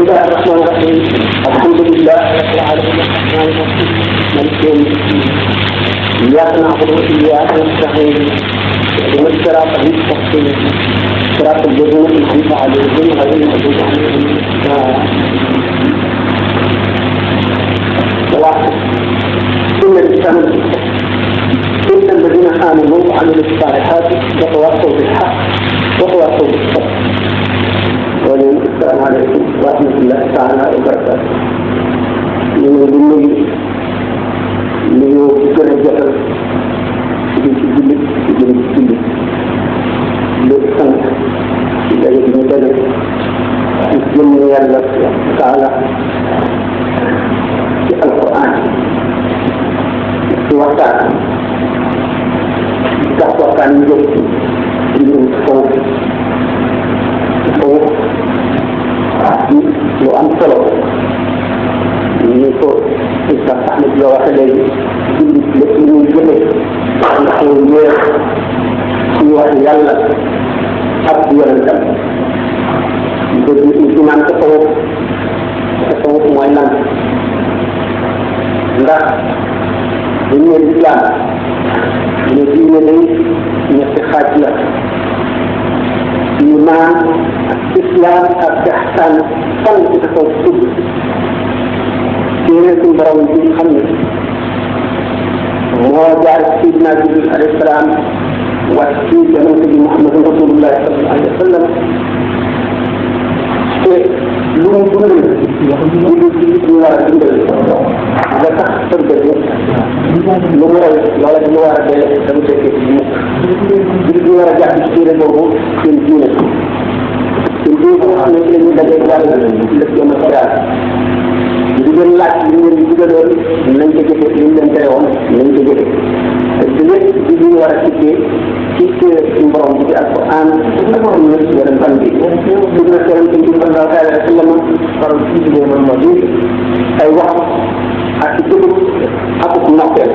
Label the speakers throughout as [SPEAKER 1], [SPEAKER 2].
[SPEAKER 1] الله الرحمن الرحيم الحمد لله رب العالمين الرحمن الرحيم مالك يوم الدين إياك نعبد وإياك نستعين اهدنا الصراط المستقيم صراط الذين أنعمت عليهم غير المغضوب عليهم إن الإسلام إن الذين آمنوا وعملوا الصالحات وتواصوا بالحق وتواصوا بالصبر. السلام عليكم ورحمة الله تعالى وبركاته. ñu ngi nuyu gën a jotal ci jullit ci gën a jullit lépp sant ci daje bi ñu daje ci jëm yàlla taala ci alquran ci waxtaan tax waxtaan ñu jóg ci mbirum foofu lu am solo ñu ko sax Ahmed yoo waxe léegi jullit lépp lu ñuy jëlee ndax ñeer ci wax yàlla ak yonentam dëgg ñu ci naan tasawuf mooy lan ndax dañ ne lislaam ne diine day ñetti xaaj la iman ak islam ak ihsan fan ci taxaw tudd téere suñu borom bi xam ne moo jaar sidina Jibril alayhi salaam wàcc ci yonente bi Muhammad rasulullah sallallahu alayhi wa sallam te lu mu dundal ñu war a dundal nga tax tëggat lu mu rey loola dañu war a dee dama fekkee ci mukk jullit ñu war a jàpp ci téere boobu seen diine boo xam ne ci la ñuy dajee yàlla lépp yoon a xiyaar di leen laaj li ngeen di digaloon nañ ko jëfe li ñu leen tere woon nañ ko jëfe te lépp di ñu war a tibbee ci suñu borom bi ci alquran ak suñu yeneen fan bi dugg na seen bi sallallahu alayhi wa sallam faral ci tuddee man ma bi ay wax ak ci dugub ak ku noppeel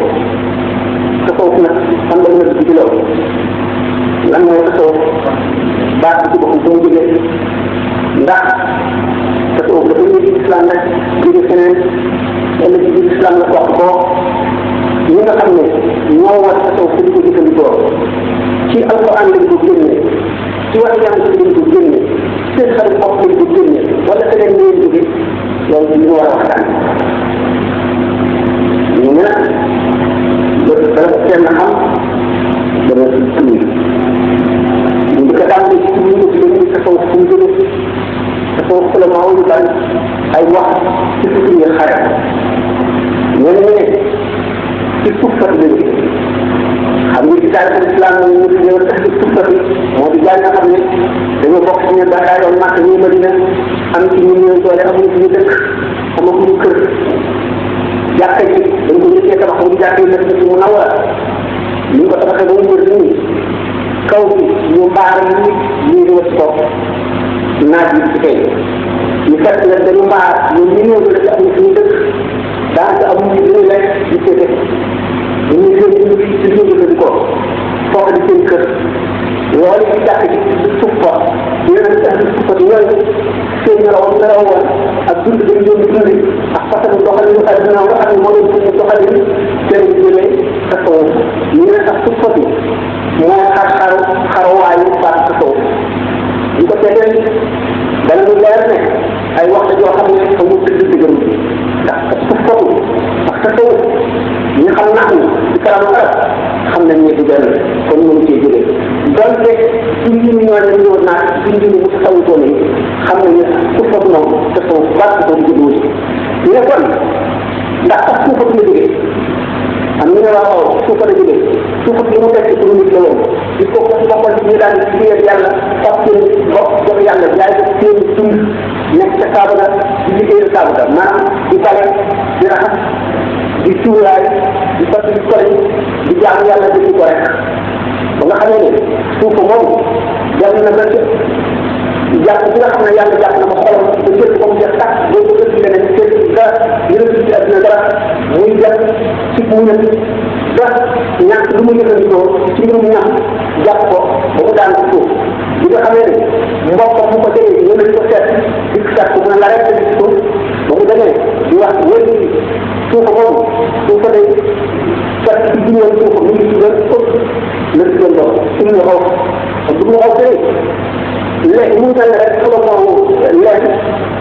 [SPEAKER 1] tasawuf nag xam nga na ci loolu lan mooy tasawuf baat bi ci boppam bu mu jógee ndax tasawuf dafa ñëw ci islam rek jóge feneen wala ci biir islam la wax ko ñi nga xam ne ñoo war tasawuf di ko jëfandikoo ci alquran lañ ko génne ci wax yàlla lañ ko génne seen xarit bopp lañ ko génne wala feneen lañ jóge loolu ñu war a waxtaan ñu ne nag dana kenn xam dana tuuti ñu ko tàmbali ci ñu ko dañuy tasawuf fu mu jóge tasawuf la maa wu bari ay wax ci suñu xare ñeneen ñi ne ci suufat la jóge xam nga ci taarix islam ñu fi ñëw tax ci suufat moo di jaay nga xam ne dañoo bokk ci ñu Dakar yoon Màkka ñuy Madina am ci ñu ñëw doole amuñu fi ñu dëkk amaguñu kër jàkka ji dañ ko njëkkee tabax mu jàkka yi nekk ci mu nawar li ñu ko tabaxee ba mu wër nii kaw bi ñu mbaar yi ñu wër ci kaw naaj bi ci kay ñu fekk nag dañu mbaar ñun ñu ñëw la ci am suñu dëkk daanaka amuñu lu ñu lekk ñu féete dañuy gën ci jóge di ko foofu di seen kër loolu ci jàkk ci suuf fa yeneen sax di suuf fa di ñooy seen nelaw woon ak dund dañu doon dundi ak façon doxalin àdduna nga xam ne moo doon suñu doxalin seen jëlee tasawuf ñu ne sax suuf fa bi mooy xaruwaayu baat tasawuf ñu ko seetee dana ñu leer ne ay waxtu yoo xam ne amul dëgg dëgëru ndax suuf foofu ndax tasawuf ñu xam naa ni ci karamu arab xam nañ ne du benn kon mënu cee jógee donte suñ ñu ñoo ne ñëw naa suñ ñu mu tasawufoo ne xam nañ ne suuf foofu noonu tasawuf baat tasawuf juddu ñu ne kon ndax sax suuf foofu la jógee am ñu ne waaw suufa la jógee suufa li mu nekk pour nit la woon il faut que bokkoon ci ñu daan liggéeyal yàlla fab seen bopp jox yàlla jaay ko seen dund nekk ca saaba ga di liggéeyal saaba ga maanaam di bale di raxas di suuraay di fas di kole di jaamu yàlla di ko rek ba nga xamee ne suufa moom jàng na ba jàpp bi nga xam ne yàlla jàpp na ko xolam ba jël ko mu jeex tàkk boo ko ëpp leneen jël dara yëngu ci àdduna dara muy jàpp ci muñal ba ñàkk lu mu jëfandikoo ci mbirum ñam jàpp ko ba mu daan ko suuf bi nga xamee ne mbokkam mu ko jëlee ñu ne ko seet di seet ko mu ne la rek suufa moom suufa day kat ci juróom suufa mu ngi ci gën ëpp la ci gën dox suñu xaw ak bu ñu xaw tey léegi mu tànn rek sama kaw lekk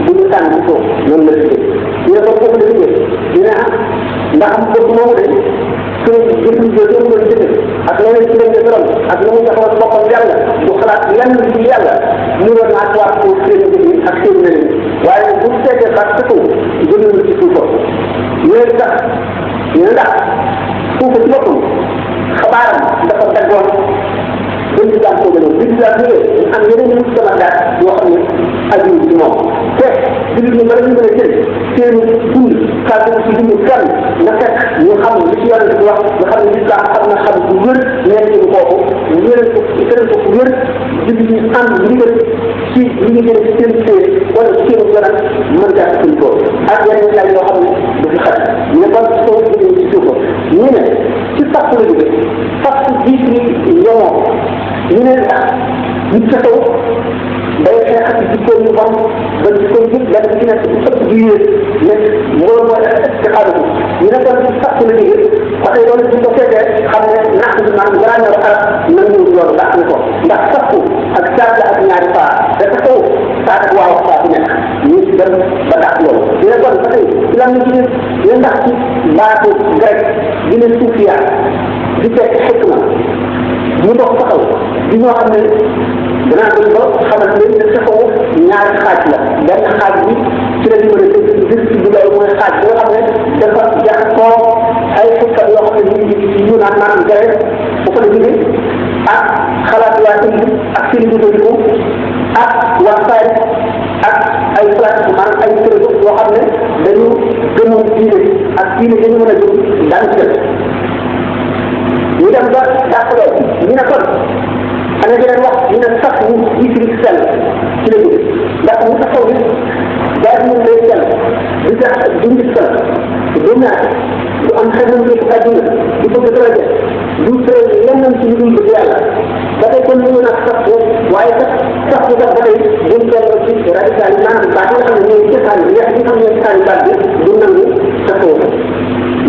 [SPEAKER 1] bu ñu tànn ci suuf noonu la liggéey dina ko foofu la liggéey dina ndax bëgg moomu de suñu jëfandikoo doon doon jëfe ak leneen ci leen defaral ak la muy taxawal boppam yàlla du xalaat lenn ci yàlla mu doon naa waat ko seen jëf ak seen leneen waaye bu seetee sax sa kaw gën na ci suufam ñooy sax ñu ne ndax suufa ci boppam xabaaram dafa daggoon ba lislaam koo gënoon bi lislaam ñëwee am yeneen yu sama daal yoo xam ne aju ci moom te jullit ñi bala ñu mën a jël seen dund kàddu ci dund kan nga fekk ñu xam li ci yàlla di wax nga xam ne lislaam xam na xam bu wér nekk ci kooku wéral ko tëral ko wér jullit ñi am ndigal ci li ñu jëlee ci seen téere wala ci seen yoonal mën gaa suñ ko ak yeneen laaj yoo xam ne du fi xaj ñu ne kon soo jógee ci suufa ñu ne ci fàtt la jóge fàtt jiit ni yomoo ñu ne ndax nit sa taw day xeex ak jikko yu bon ba jikko yëpp benn ci nekk ëpp du yées nekk loolu mooy ci xaaliku ñu ne kon ci fàtt la jóge parce que loolu suñ ko fekkee xam ne nax bi maanaam garañor arab nan ñu loolu dàq na ko ndax sakku ak saata ak ñaari faa dafa taw saata ak waaw faa bu nekk ñu ci dem ba dàq loolu ñu ne kon ba tey ci lan ñu ne ndax ci baatu grec di ne suufiya di fekk xikma ñu dox taxaw di ñoo xam ne danaa dem ba xamal leen ne taxaw ñaari xaaj la benn xaaj bi ci la ñu mën a dégg gis ci dugal mooy xaaj bi nga xam ne dafa jaxasoo ay xikkat yoo xam ne ñu ngi ci ñu naan maanaam grec bu ko defee ak xalaat waa indi ak seen jëfandiku ak waxtaan ak ay pratique maanaam ay tërëb yoo xam ne dañu gëmoon diine ak diine dañu mën a jóg daan ci def ñu dem ba dàq lool ñu ne kon ana beneen wax ñu ne sax ñu jiitu sell ci la jóge ndax mu taxaw ni daal di mën lay sell di tax dundi sell du ñaar du am xel nañ ko àdduna du bëgg daraja du tëral lenn ci lu dul bëgg yàlla ba tey kon ñu nag sax waaye sax bu tax ba tey buñ delloo ci radical yi maanaam baat yi nga xam ne ñooy cësaan yi nga xam ne cësaan baat bi du nangu taxaw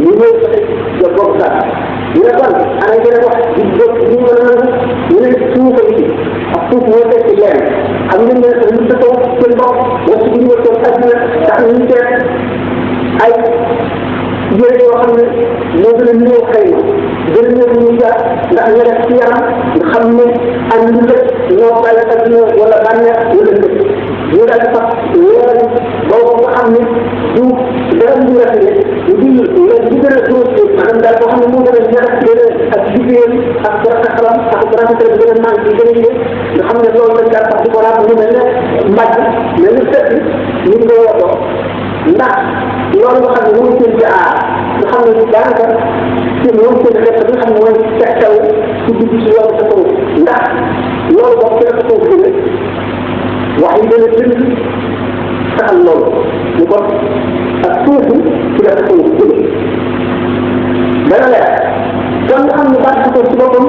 [SPEAKER 1] ñu ñëw ba tey jot boobu sax ñu ne kon ana gën a wax di jóg ñu mën a nangu ñu ne suufa yi ak suuf moo fekk leen xam ngeen ne ñu taxaw seen bopp wala bu ñu war toog àdduna ndax ñu seet ay yére yoo xam ne moo gën a néew xëy na gën a néew ñu jaar ndax ñu def ci yaram nga xam ne am lu lépp ñoo bàyyi àdduna wala bànneex wala lépp ñu daal di sax loolu boobu nga xam ne du dara ñu rafetlu di gën a gros maanaam daal boo xam ne moo gën a ñaar ak liggéeyam ak xalam ak rafetal bi gën a manqué gën a yéeg nga xam ne loolu lañ daal sax di ko raab ñu mel ne mbàjj mel ne sëtt ñu ngi koy waxoo ndax loolu nga xam ne mooy seen ci aar nga xam ne daanaka seen moom seen xeet bi nga xam ne mooy tegtal ci dugg ci yoonu sa kaw ndax loolu boobu ci la ko jóge wax yi gën a dënd saxal loolu ñu kon ak suuf bi ci la ko jóge dana leer kon nga xam ne baat ko ci boppam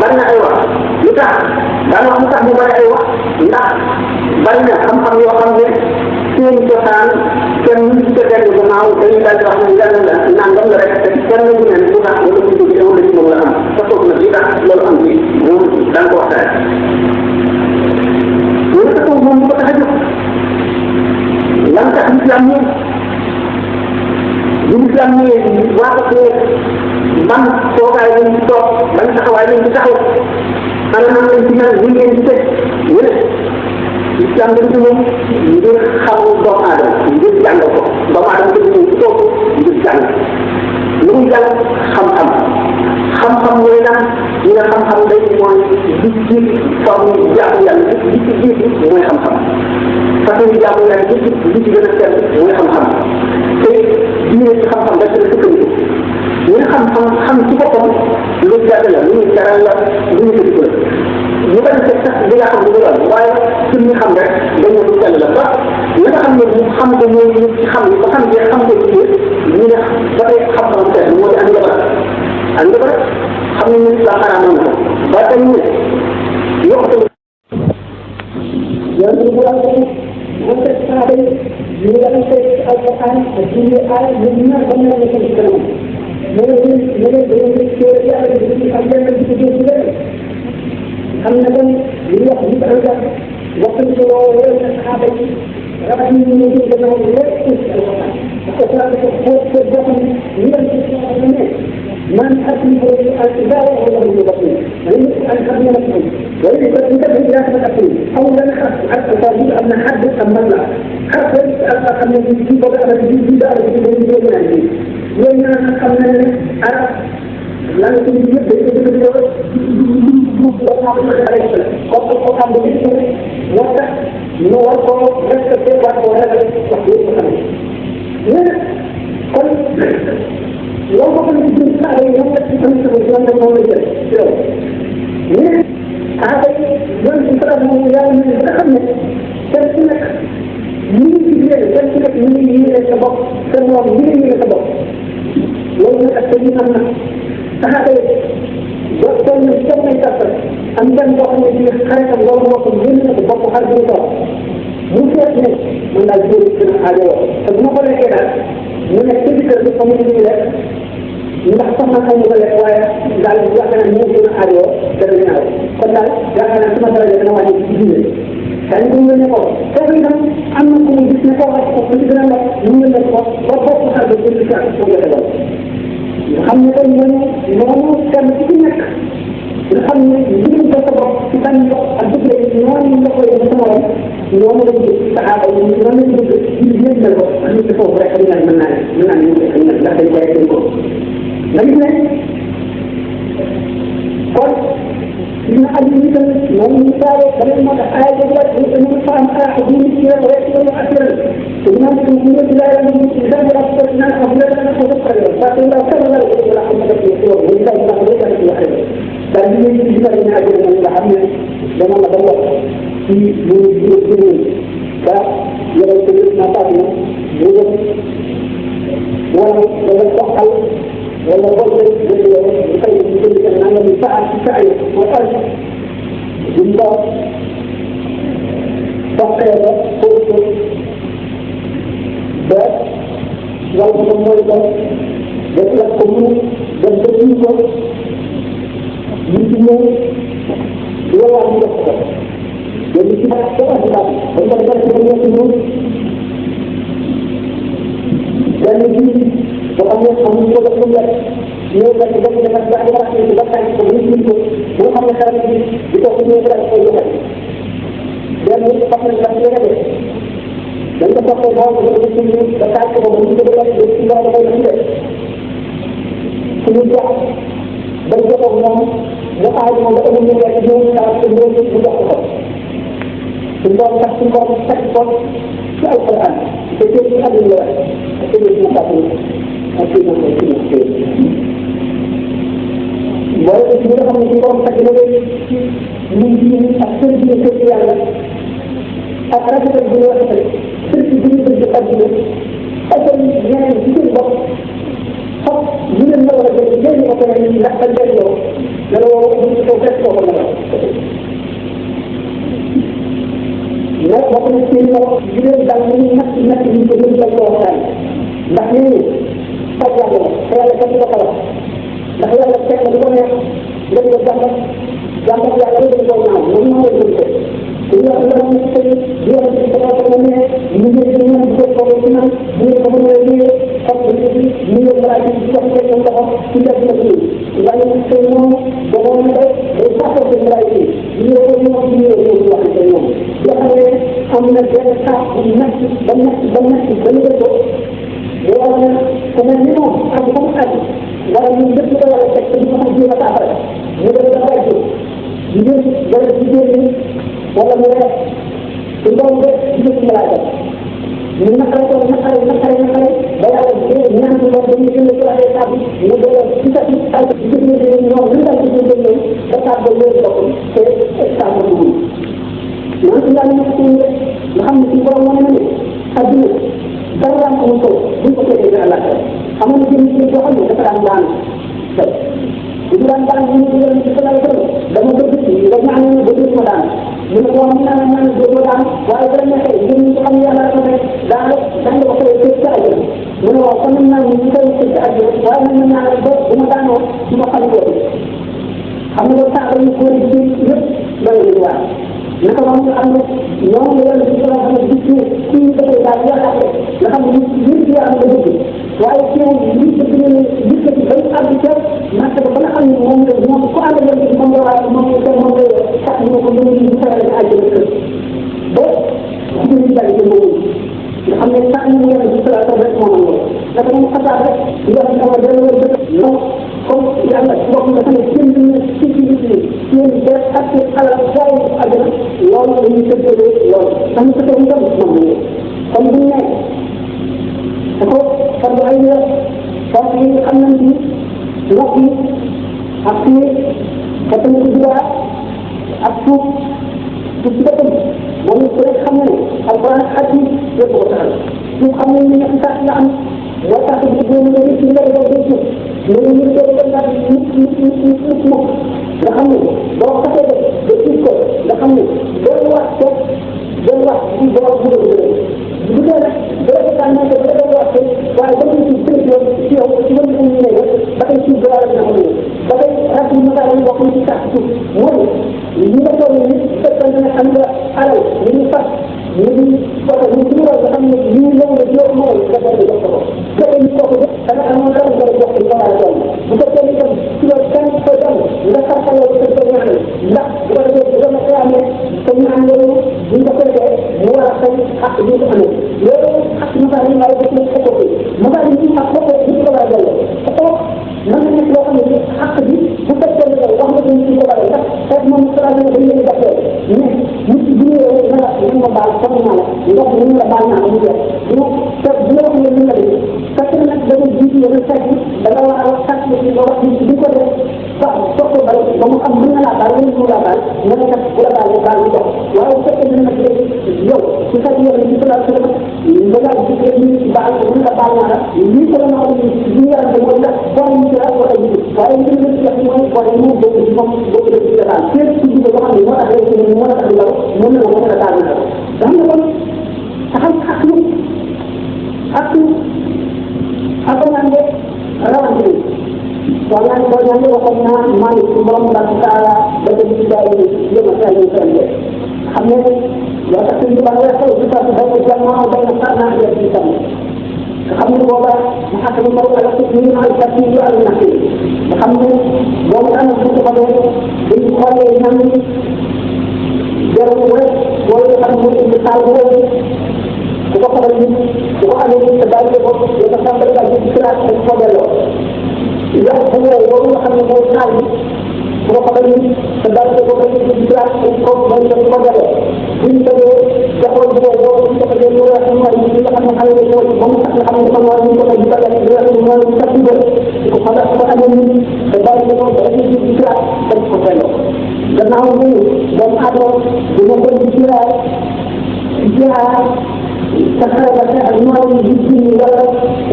[SPEAKER 1] bari na ay wax lu tax daana wax lu tax mu bari ay wax ndax bari na xam-xam yoo xam ne seen cosaan kenn ñu ci ko dellu gannaaw dañuy daal di wax ne yàlla la nangam la rek te kenn ñu ne lu tax wala ci jóge wala ci moom la am te foofu nag li tax loolu am ci moom daan ko waxtaan ñu ne ko moom ko tax a jóg lan tax l'islam ñëw bu l'islam ñëwee waa ko ban toogaay lañ ci toog ban taxawaay lañ ci taxaw ana nan lañ ci mel ñu ngeen ci tëj ñu ne l'islam dañ ci moom ngir xamu doomu aadama ngir jàng ko doomu aadama dañ ñëw ci toog ngir jàng lu muy jàng xam-xam xam-xam mooy lan ñu ne xam-xam day mooy li ci forme jaamu yàlla li ci jiitu mooy xam-xam façon jaamu yàlla li ci gën a sell mooy xam-xam te diine ci xam-xam dañ ci sukkandiku ñu ne xam-xam xam ci boppam lu jàdd la lu ñuy jaral la lu ñu ko la ñu bañ a sax li nga xam ne doon waaye suñ ñu xam rek dañu lu jàll la ba li nga xam ne mu xam ko mooy ñu ci xam ba xam ne xam ko ci ñu ne ba tey xam-xam seet moo di am njabar ak njabar xam ne ñu islam xaraamoon na ko ba tey ñu ne yokk tamit yow ñu bu mu fekk saaba yi ñu daan koy alquran ak ñu ay ñu ñaar ba ñu nekk ci kanam ñu dañu ci yàlla di am lenn ci ci xam na kon li wax ni anga waxtu ci woo wala saxaaba yi rabat ñu ñu ci gënaaw lépp ci alquran ko sa ko jox ni ñu ci ne man حكم الإدارة ولا من المبطل لأن الحكم مبطل وليس انتبه إلى هذا التقليد أو لنا حتى التقليد أن نحدث أم لا حتى أن يجيب ولا يجيب لأن أن أعرف لا يمكن لو كان في الساعة يوم تكون الإسلام المولد هذا يوم الإسلام المولد من الأخمة ترسمك مين ترسمك مين يتبق سنوات مين يتبق لو نأكدين أنه فهذا يوم الإسلام يتبق أن تنبقى في حياة الله وقل مين يتبق هذا الإسلام ممكن من الجيل في الحاجة فبنقول كده من التذكر بالقانون نحصل أن الرواية قال جاءنا ممكن عليه درنا قال جاءنا ثم درجة نوعي جديد كان يقول لنا كذا أنكم جسمك وقتنا من النقطة ربط هذا كل شيء محمد من كان فينك محمد من تصبر كان الذكر الإيمان من قوي السماوات يوم السحابة يوم الذكر يجيب له أن يتفوق رحمنا من أن يمكن لا تجاهلكم لكن قال إن أجل من يساوي فلما تحاجة وإن فهم أحد يسير ويسير أكثر إن من لا يمكن إذا أكثر من أفضل وذكر لكن لا كان لا يجب أن يكون وإذا ما أريد أن يحرم فالذي يجب أن أجل من الحمل لما نبلغ في الدين فيرى ما تعلم يوجد ويتوحل ولا بد بخير من كل كلمة من فعل وقال بالله فقير قلت بس والله مريضا يطلقون يمتلكون يمكنون ولا عن يخطر يمكن أن تأهل ويمكن dan ini bukannya kami sudah punya dia tidak dengan dakwah yang dibaca seperti itu bukan sekali itu punya kerajaan dan ini pakai kerajaan dan kita tahu seperti ini terkait dengan berbagai peristiwa yang ada kemudian berbagai orang yang membuat dunia itu sangat sendiri juga sebab takkan Al-Quran itu adalah itu satu baru kita mengumpulkan teknologi ini asal dia sosial akan kita buat seperti berdekat dulu asal yang itu buat hak jiran orang jadi orang yang tidak terjadi kalau kita proses orang لا بقول السينما جيل دعوني نفس الجيل الجوهري نحن تجاهل خلال كذا خلاص نحن نتكلم بدون لم يتجاهل جامع يعلم الجوهر مهم جدا إذا أردنا نستطيع بيان الثقافة منها يوجد من الجوهرين من الجوهرين قبل من الرأي الشخصي عندها في الجسد يعني السينما جوهر الثقافة الرأي يوجد يعني أمن الجلسة بالنفس بالنسبة وأنا تمنيهم أنهم أجل ولم يجب ولا تكتب مهدي وتعبد مجرد أجل يجب ولا تجيب ولا مراد تقوم بجسم العدد من نقرة بلا وجه نعم وضعي كل شيء يتعبد مجرد تتعبد جسم اليوم من تجيب تتعبد ويتعبد تتعبد Nanti kita Muhammad Ibrahim ini hadir dalam untuk dipercayai Allah. Kamu mungkin Tuhan keterangan. Keterangan ini yang setelah itu dan berbukti bagaimana berbicara. Menemukan mana berbicara, walaupun ini Tuhan yang ada dan malaaka yi góor yi yëpp doy nañu waar naka moom nga xam ne ñoom la yàlla si sama xam ne gis ne kii dafay daal yàqate nga xam ne nit ki yaram la dëgg waaye teewul nit ki dina ne gis ko ci bay àgg ca marché ba nga xam ne moom la moom ku ànd ak yàlla moom la waaye moom la moom la tax ñu ko mën a ñu faral di àjjana kër ba ci ñu jàng ci moom nga xam ne sax ñu yàlla si salaatu rek moo am loolu dafa moom xasaar rek ñu wax dama dana wër dëkk non comme yàlla ci bopp nga xam ne kenn du ne ci ci nit ñi seen der ak seen alal jaay ko àjjana loolu dañuy tëddee loolu ndax ñu tëddee itam moom la kon bu ñu nee dafa fardu ay la donc yi nga xam nañ ni ndox yi ak fii kattan ci bidaa ak suuf ci boppam moom it rek xam na ne alquran ak hadis yëpp ko taxal suuf xam nañ ne ñetti sax la am moo tax ñu gën a rëcc nga def ba suuf mais ñu ngi doon ndax nit mukk nga xam ne boo xasee def ba suuf ko nga xam ne doon wax ko doon wax ci borom bu doon bu dee nag doo ko tànn ko ba doon wax ko waaye ba ñu ci yoon ci yow ci wàllu ñu ne ba tey suuf doo la xam ne ba tey rek ñu mën a wax ci sax suuf mooy li nga toll ni fekkoon ne xam nga alal li ñu fas ñu ngi foto ñu ci nga xam ne lii ñëw na jox mooy nga def jox ko fekkee ñu kooku def da nga amoon dara nga jox ko nga doon bu fekkee ni tam ci loolu kenn ko dem nga xarxaloo ko ko ñaan ndax bu ko defee dama ko amee ko ñaan loolu buñ ko fekkee mu war a xëy ak ñu ko amee loolu ak ñu bari waaye def na ko ko mu bari ci ak ko ñu ko war a delloo ko man na nekk loo xam ne ak bi bu fekkee ne wax nga ñu ci ko bari ndax fekk moom sala dañ leen jàppee mais nit bu ñëwee na la ñu ma baal xam naa la ndox ñu la baal naa ko mu jeex bu te bu la wax ne ñu la def fekk na nag dañu jiitu yeneen fekk da nga war a wax sàcc ci nga wax ci ko def ba soog ko bari ba mu xam mën na laa baal wala mu laa baal nga ne kat bu la baal nga baal ñu dox waaye bu fekkee ne nag léegi yow su fekkee yow ci sala sa da nga gis ñu baal ko ñu la baal naa la lii ko la wax ñu yaram de mooy la boole ñu la wala ñu waaye ñu la ci wax mooy boole ñu bokk ci moom bokk ci la baal fépp ci ko xam ne moo tax rek ñu moo tax la mën na ko la baal na da nga kon taxal ak ñu ak naan de rawante waaye boo ñaan waxoon naa maa ngi ci borom ndax taala ba dem ci daay yi yëma sa ñu tan de xam ne loo tax ñu ba nga xew ci sa ba ko jamaa ba na sa naa ya ci tam xam ne booba mu xat mu ko ala ci ñu na ci ci yu ala na ci xam ne boo mu am ci ko do dañ xoolee ñam ni jaru rek wala xam mu ci taal bu ku ko xamal ni ku ko amee te bàyyi ko ya nga xam da ci siraat ak ko delloo yow bu ñu loolu nga xam ne mooy taal bi ku ko xamal ni te bàyyi ko ci siraat ak ko bañ ko delloo bu ñu tëjee jaxoon bu boobu bu ñu ko jëlee lu wax mooy li nga xam ne xale yi mooy ba mu tax nga xam ne dafa war ñu ko ay bagal di wax ni mooy tax ñu bëri ku ko xamal ko amee ni te bàyyi ko ci siraat ak ko delloo gannaaw bu doomu aadama bu ñu ko ci siraat jaar taxawal ak ñoom ñu ci wala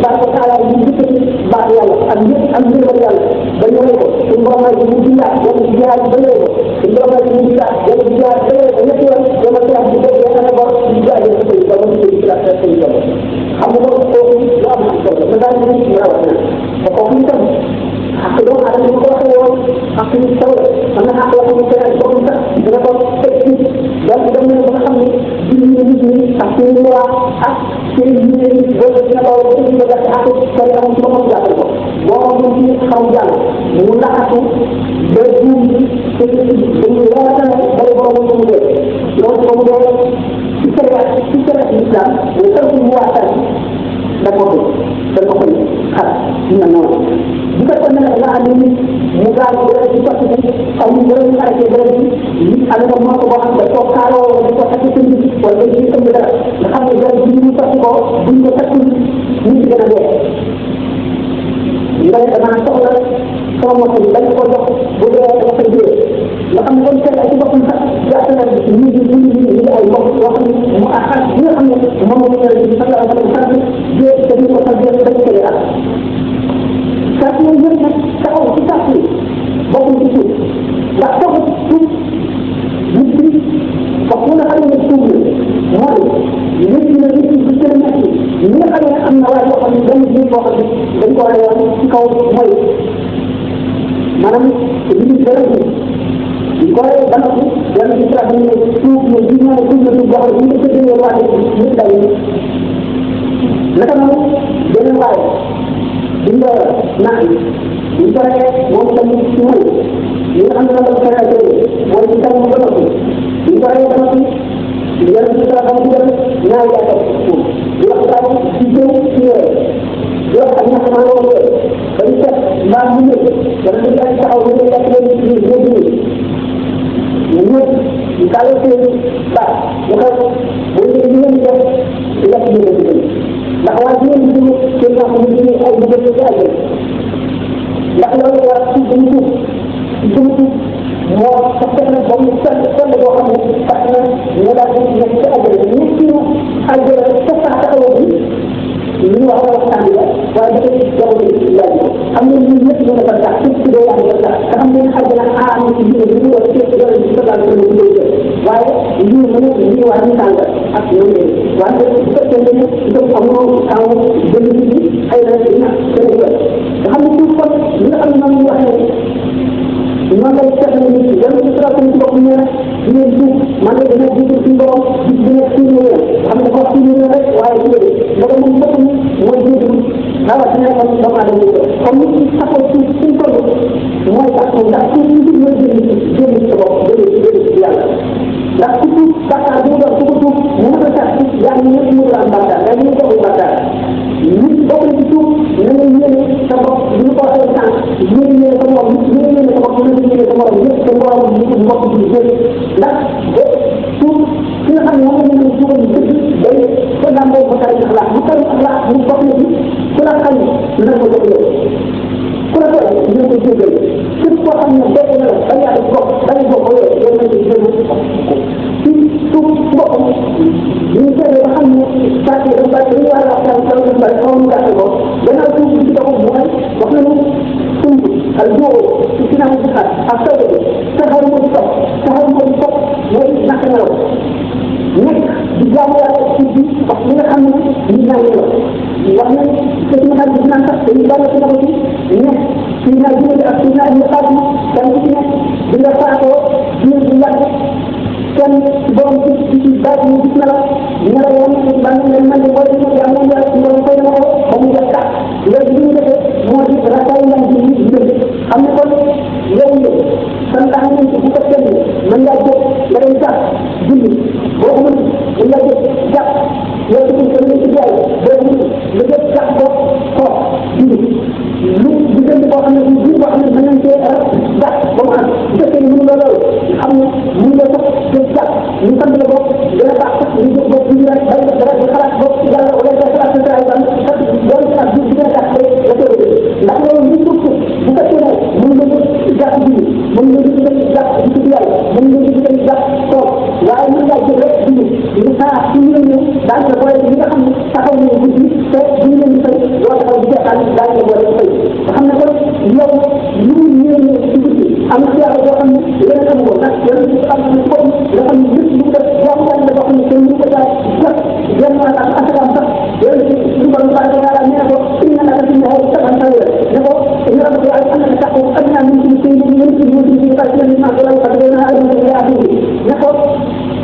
[SPEAKER 1] baax ko taala ñu ci baax yàlla ak ñëpp am ngërëm yàlla ba ñëwé ko suñu borom ay ñu dinda wala ci jaar ba ñëwé ko suñu borom ay ñu dinda wala ci jaar ba ñëwé ko ñëpp yoon dama ci am ci bëgg ana bo ci jaar ko ci ba mu ci la ta ci ko xam nga ko ko lu am solo da daal ñu rawat na ko ko itam ak do ala ñu ko waxee woon ak ñu taw am na ak wax ñu tere ko ko sax dina ko tek ci donc dem na ba nga xam ne ñu nit ñi ak ñu waa ak seen yéene boo dina ko ci nga def ak ko am ci boppam jàppal ko boo mu ci xaw jàng mu laxatu ba juum ci dañu laata bay borom mu dee loolu ko mu dee ci sariya islam bu taw mu waxtaan da ko xat na noonu bu fekkoon ne nga am ni mu gaaw dara ci sotti bi aw ñu bëri ñu arrêté dara bi nit am na moo ko boo xam ne soo kaaloo di ko takk sëñ bi wala dañ ciy ëmb dara nga xam ne dara bi ñu sotti ko buñ ko takkul ñu ci gën a dee nga ne damaa soxla sama moto bi dañ ko jox bu dee dafa koy dee nga xam ne kon seen ay ci boppam sax jàpp na ñu ay mbokk yoo xam ne mu axat bi nga xam ne moom la ñu ci sallallahu alayhi wa sallam dee dañu ko sax dee dañ koy ak sax ñu yëpp nag taxaw ci sax yi bokkul ci suuf ndax taxaw ci suuf nit ñi wax mu nga xam ne suuf la mooy nit ñi nit ñi bu gën a nekk ñi nga xam ne am na waaye yoo xam ne benn biir boo xam ne dañ ko rayoon ci kaw mooy maanaam li ñu gën a Koy dama ci yalla ci trax ni suuf ni di na ci ñu goxal ñu ko tëddee wax ñu daw naka noonu benn waay di nga naan di ko rek moom tamit ci mu li nga xam ne la ko xalaat mooy ci kanam ba noppi di ko rek dama ci yalla ci trax am ci ñaar ya ko di wax taw ci jëm ci di wax ak ñax ma loolu dañ fekk mbaa mu ñëw dana di ay taxaw ñu nekk leen ci biir ñëpp ñu kaale seen baax ñu xam bu ñu leen def lekk ñu leen di ndax waa ji leen di seen wax ñu di ay bu jël ci ay ndax loolu war ci dañu tuub moo sa fenn ba mu fenn fenn boo xam ne tax na ñu daal di nekk ci àjjana ñu ci àjjana sa saa taxaw bi ñu wax waxtaan la waaye dafa jamono ci laaj xam nga ñun ñëpp ñu dafa tax ci do wax dafa tax xam nga àjjana am ci biir ñu wax ci do ci daal ko ñu jël waaye ñu mëna ñu wax ñu tàng ak ñu ne waaye bu fekkee ne ñu amoo taw jël ci ay la dina seen nga xam ne ci kon ñu am na ñu waxee ñoo lay seetlu ni dem ci traité ci bopp ñu ne ñu ci man la dina jiitu ci borom gis bu nekk ci ñu xam ne ko ci ñu rek waaye ci da ko mën bëgg mooy jiitu dara ci nekk ci dama dem comme ni taxaw ci ko mooy tax ndax ci ñu ñu jël ci bopp jël ci yàlla ndax ci bakkaar bu do ko tu mu ko tax ci yaa ñu ñu la am bakkaar da ñu ko bakkaar nit bokk ci tuub na nga yéene sa bopp ñu ko waxee sànq yéene sa moom yéene sa bopp yéene sa morom yëpp sa morom ñu bokk ci jël ndax tuub ki nga xam ne moom la ñu tuubal dëgg day ko lamboo ko tari axlaax bu tari axlaax mu bokk na ci ku la xam na ko jox yow ku la koy ñu ko jéggal képp koo xam ne bokk na la ba yàlla bokk dañu bokk yow yow nañ ci jël ci tuub boppam ñu seetee ba xam ne sàcc dafa bari dañu war a waxtaan taw dafa bari xaw mu gàtt ko gannaaw tuub ci boppam mooy wax nañu tuub al joo ci ginnaaw ci xaar ak taw ko taxaw moo di topp taxaw moo di topp mooy nak nelaw nekk di jaamu yàlla ci bi wax li nga xam ne ñu ñaan la wax nañ te ci xal ci naan sax dañu bari ci nako ci nekk ci naa jënd ak ci naa ñu xaatu tam ci nekk di nga faatoo di yàgg kenn borom ci baat ñu gis na la ñu la woon ci ban man de boy ci yàlla ñu yàlla ñu koy na ko ba mu jël tax léegi ñu defee moo di raay lañ ci ñu xam ne kon yow yow santaane nañ ci bu ko kenn mën ngaa jóg nga dem sax julli boo ko mën mën ngaa jóg jàpp yow ci ko ñu ci yàlla boo mën nga jóg jàpp ko ko julli lu diggante boo xam ne bu boo xam ne mën nañ cee rek jàpp ba mu am bu fekkee ne mënu la loolu xam ne mënu la sax jóg jàpp ñu sant la bopp gën a baax sax ñu jóg bopp ñu rek bay dara di xalaat bopp ci yàlla wala nga xalaat sa traay ban sax loolu sax du gën a tax rek la ko ndax loolu ñu ko bu fekkee ne mën nga jóg jàpp julli mën nga jóg jàpp ci yàlla mën nga jóg jàpp toog waaye mën ngaa jóg rek julli ñu saa ci ñu ñëw daal la boole ñi nga xam ne taxaw nañu guddi te bu ñu leen di fay doo taxaw di seetaan daal la boole fay nga xam ne kon yow lu ñu ñëwee ci guddi am na yàlla boo xam ne yéen am ko ndax yéen ci am na foofu nga xam ne lépp lu def jaamu yàlla boo xam ne kenn ñu ko jaay jot yenn wala ak asalaam sax yéen ci lu ko baax ko yàlla nee ko inna la ci ne ay taxan taw ne ko inna la ko ay am na taxaw ak naa ñu ci seen ñu ci ñu ci ba ci ñu ma ko lay fa dina ay ñu ya fi ne ko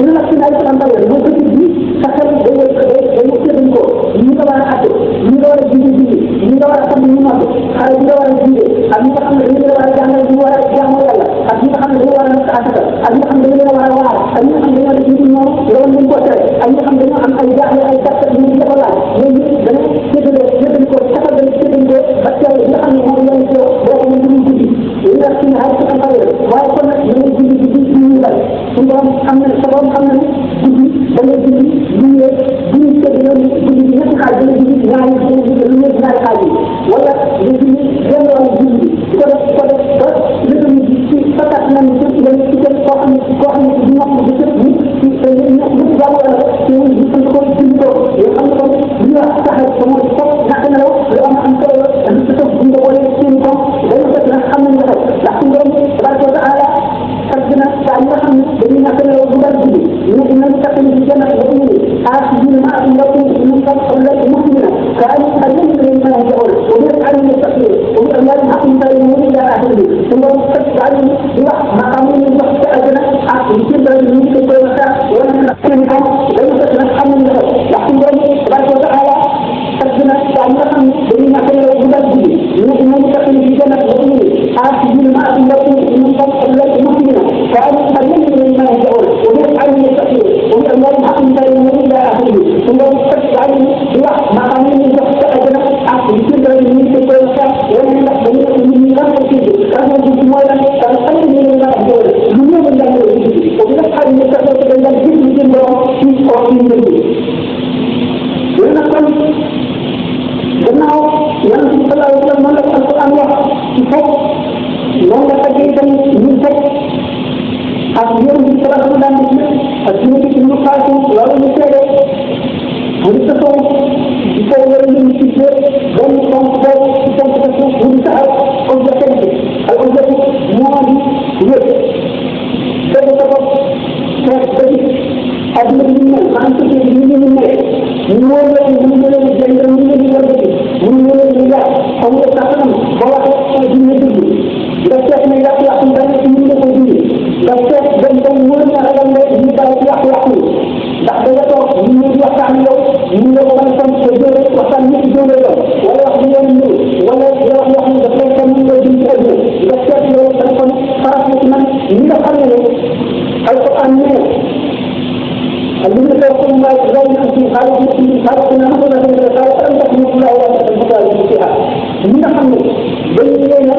[SPEAKER 1] inna la ci ay taxan taw mo ko ci bi sa xel day day ci ko ñu ko war a atté ñu war a jindi ñu war a xam ñu ma ko xale ñu war a jindi ak ñi nga xam ne dañu war a jàngal ñu war a jaamu yàlla ak ñi nga xam ne dañu war a nekk asaka ak ñi nga xam ne dañu war a waar ak ñi nga xam ne dañoo def ñu ñoom loolu ñu ko tere ak ñi nga xam ne dañoo am ay jaaxle ay tàkk ñu ci ko laaj ñooñu dañu séddale ko taxal dañu séddale ko ba tey nga xam ne moom lañu ko boo ko ñu guddi ñu la ci ay ci xale waaye kon nag ñu guddi ci ñu bari suñu borom xam na sa borom xam na ne guddi da ngay guddi ñu ñu séddale guddi ci ñetti xaaj da guddi ñaari lu ñetti ñaari xaaj yi wala ñu guddi benn wàllu guddi ko def ba lëkkam ci fakat nañ ci dem ci koo xam ne du ñoom du sëpp ni ci ñu jaamu yàlla ci ñu di sant ko ci ko yoo xam ne kon li nga taxal ko mooy foog ñàkk na law lu am solo la ci topp bu nga boole seen ko dañu fekk nag xam nañ la ndax suñu borom tabaraka wa taala ak dina daa ñi nga xam ne dañuy ñàkk na law bu dal guddi ñu dina takk ni ci jannat ba ñu آخذين ما أنلقوا من قبل المسلمين كانوا أجل من ينجعون ويسعلوا المستقيم ويسعلوا الحق من يمون إلى آخره ثم يستقيم عليهم ما قاموا من yàlla ci sallallahu alayhi wa sallam la alquran wax ci foofu noonu la tàggee itam ñu fekk ak yéen ci sallallahu daan def ak suñu ci ñu xaatu loolu ñu seede mu ngi taxaw di ko wala ñu ci jé benn fonk boobu ci fonk ko suuf mu ngi taxaw objectif bi al objectif moo di wér dëgg sa bopp seet ba gis adduna bi ñu mel maanaam société bi ñu mel ñu wóor leen ñu ngi leen jënd ñu ngi leen war a gis ñu ngi leen di yaay xam nga sax nam ba waxee di ñu dugg nga seet ne yàqu-yàqu dara ci ñu la ko dindi nga seet dem dem wóor na ragal ne ñu daal ci yàqu-yàqu ndax da nga toog ñu ngi waxtaan yow ñu la ko mën a sant sa jóore waxtaan ñëpp jóore yow wala wax ñu leen ñëw wala wax yoo xam ne daf lay xam ñu koy dindi ak ñëw nga seet yow da nga kon farat ci man ñi nga xam ne alquran nee الذين توقفوا ما يتزوجون في خالقنا نقول لهم ألم تكن الله وأنت المتعلم فيها من حمل بيننا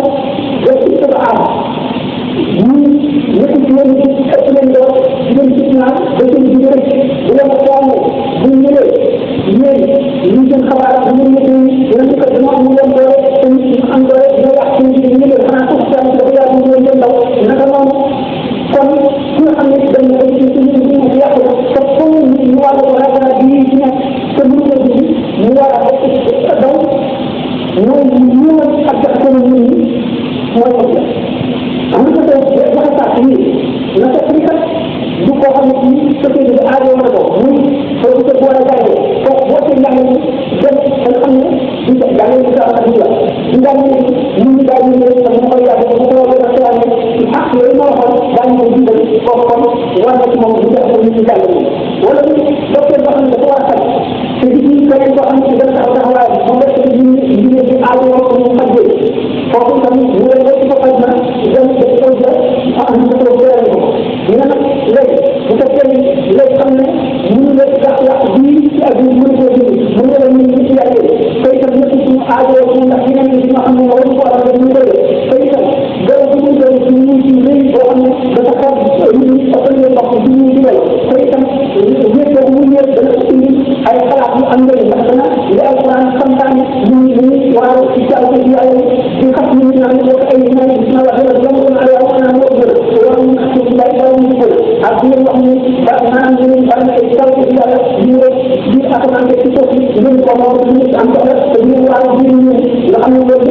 [SPEAKER 1] واستبعاد من يكون أسلم له من فتنة بين جبريل ولا مقام من يمكن خبر من يمكن تقدم من يمكن أن يحكم من يمكن أن تحكم من يمكن نكمل kon ki nga xam ne dañ la ci ñu yàqu te comme ñu war a ragal di ci nekk te bu ko di ñu war a daw mooy ñu ak ko ñu mooy ko am na ko wax sax ni na ko ci kat du ko xam ne ci société bi aajo na ko muy ko ko boole gaay ko bo ci ñang dem nga xam ne di jàng ci sa ak la di jàng ñu ñu daal ñu leen ñu koy yàgg ko ko wala ko am ci ak yooyu mo waxoon dañ ko dindal ko kon war na ci moom ñu def ko ñu jàng wala docteur boo xam ne dafa war a faj te di ci keneen boo xam ne dafa taxaw taxawaay mo def ci ñu ci aajo ko ñu fajé foofu tamit ñu leen ko ko faj na dem ci ko jël am na ko jël ko ñu nag léegi bu fekkee ni léegi xam ne ñu la yàq bii ci ak ñu mën ko jël mu ngi leen ñu ci yàq tey tam ñëpp suñu aajo ñu ndax ñeneen ñi ñoo xam ne war ko am ñu koy tey tam dara bu ñu jël ci ñu ci lay boo xam ne dafa xaar ñu ëppal leen wax ci ñu digal tey tam ñëpp mu ñëpp dana indi ay xalaat yu am njëriñ ndax dana li alquran santaane ñu waaw ci jàll ci yàlla di xam ñu naan ko ay ñaan ci na wax la lamu na ala wa na mo jël loolu ñu ci lay daw ñu ko ak ñu wax ni ba naan ñu ba na ay taw ci yàlla ñu di asamaan ci suuf ñu ko mo ñu am ko te ñu waaw ñu nga xam ne loolu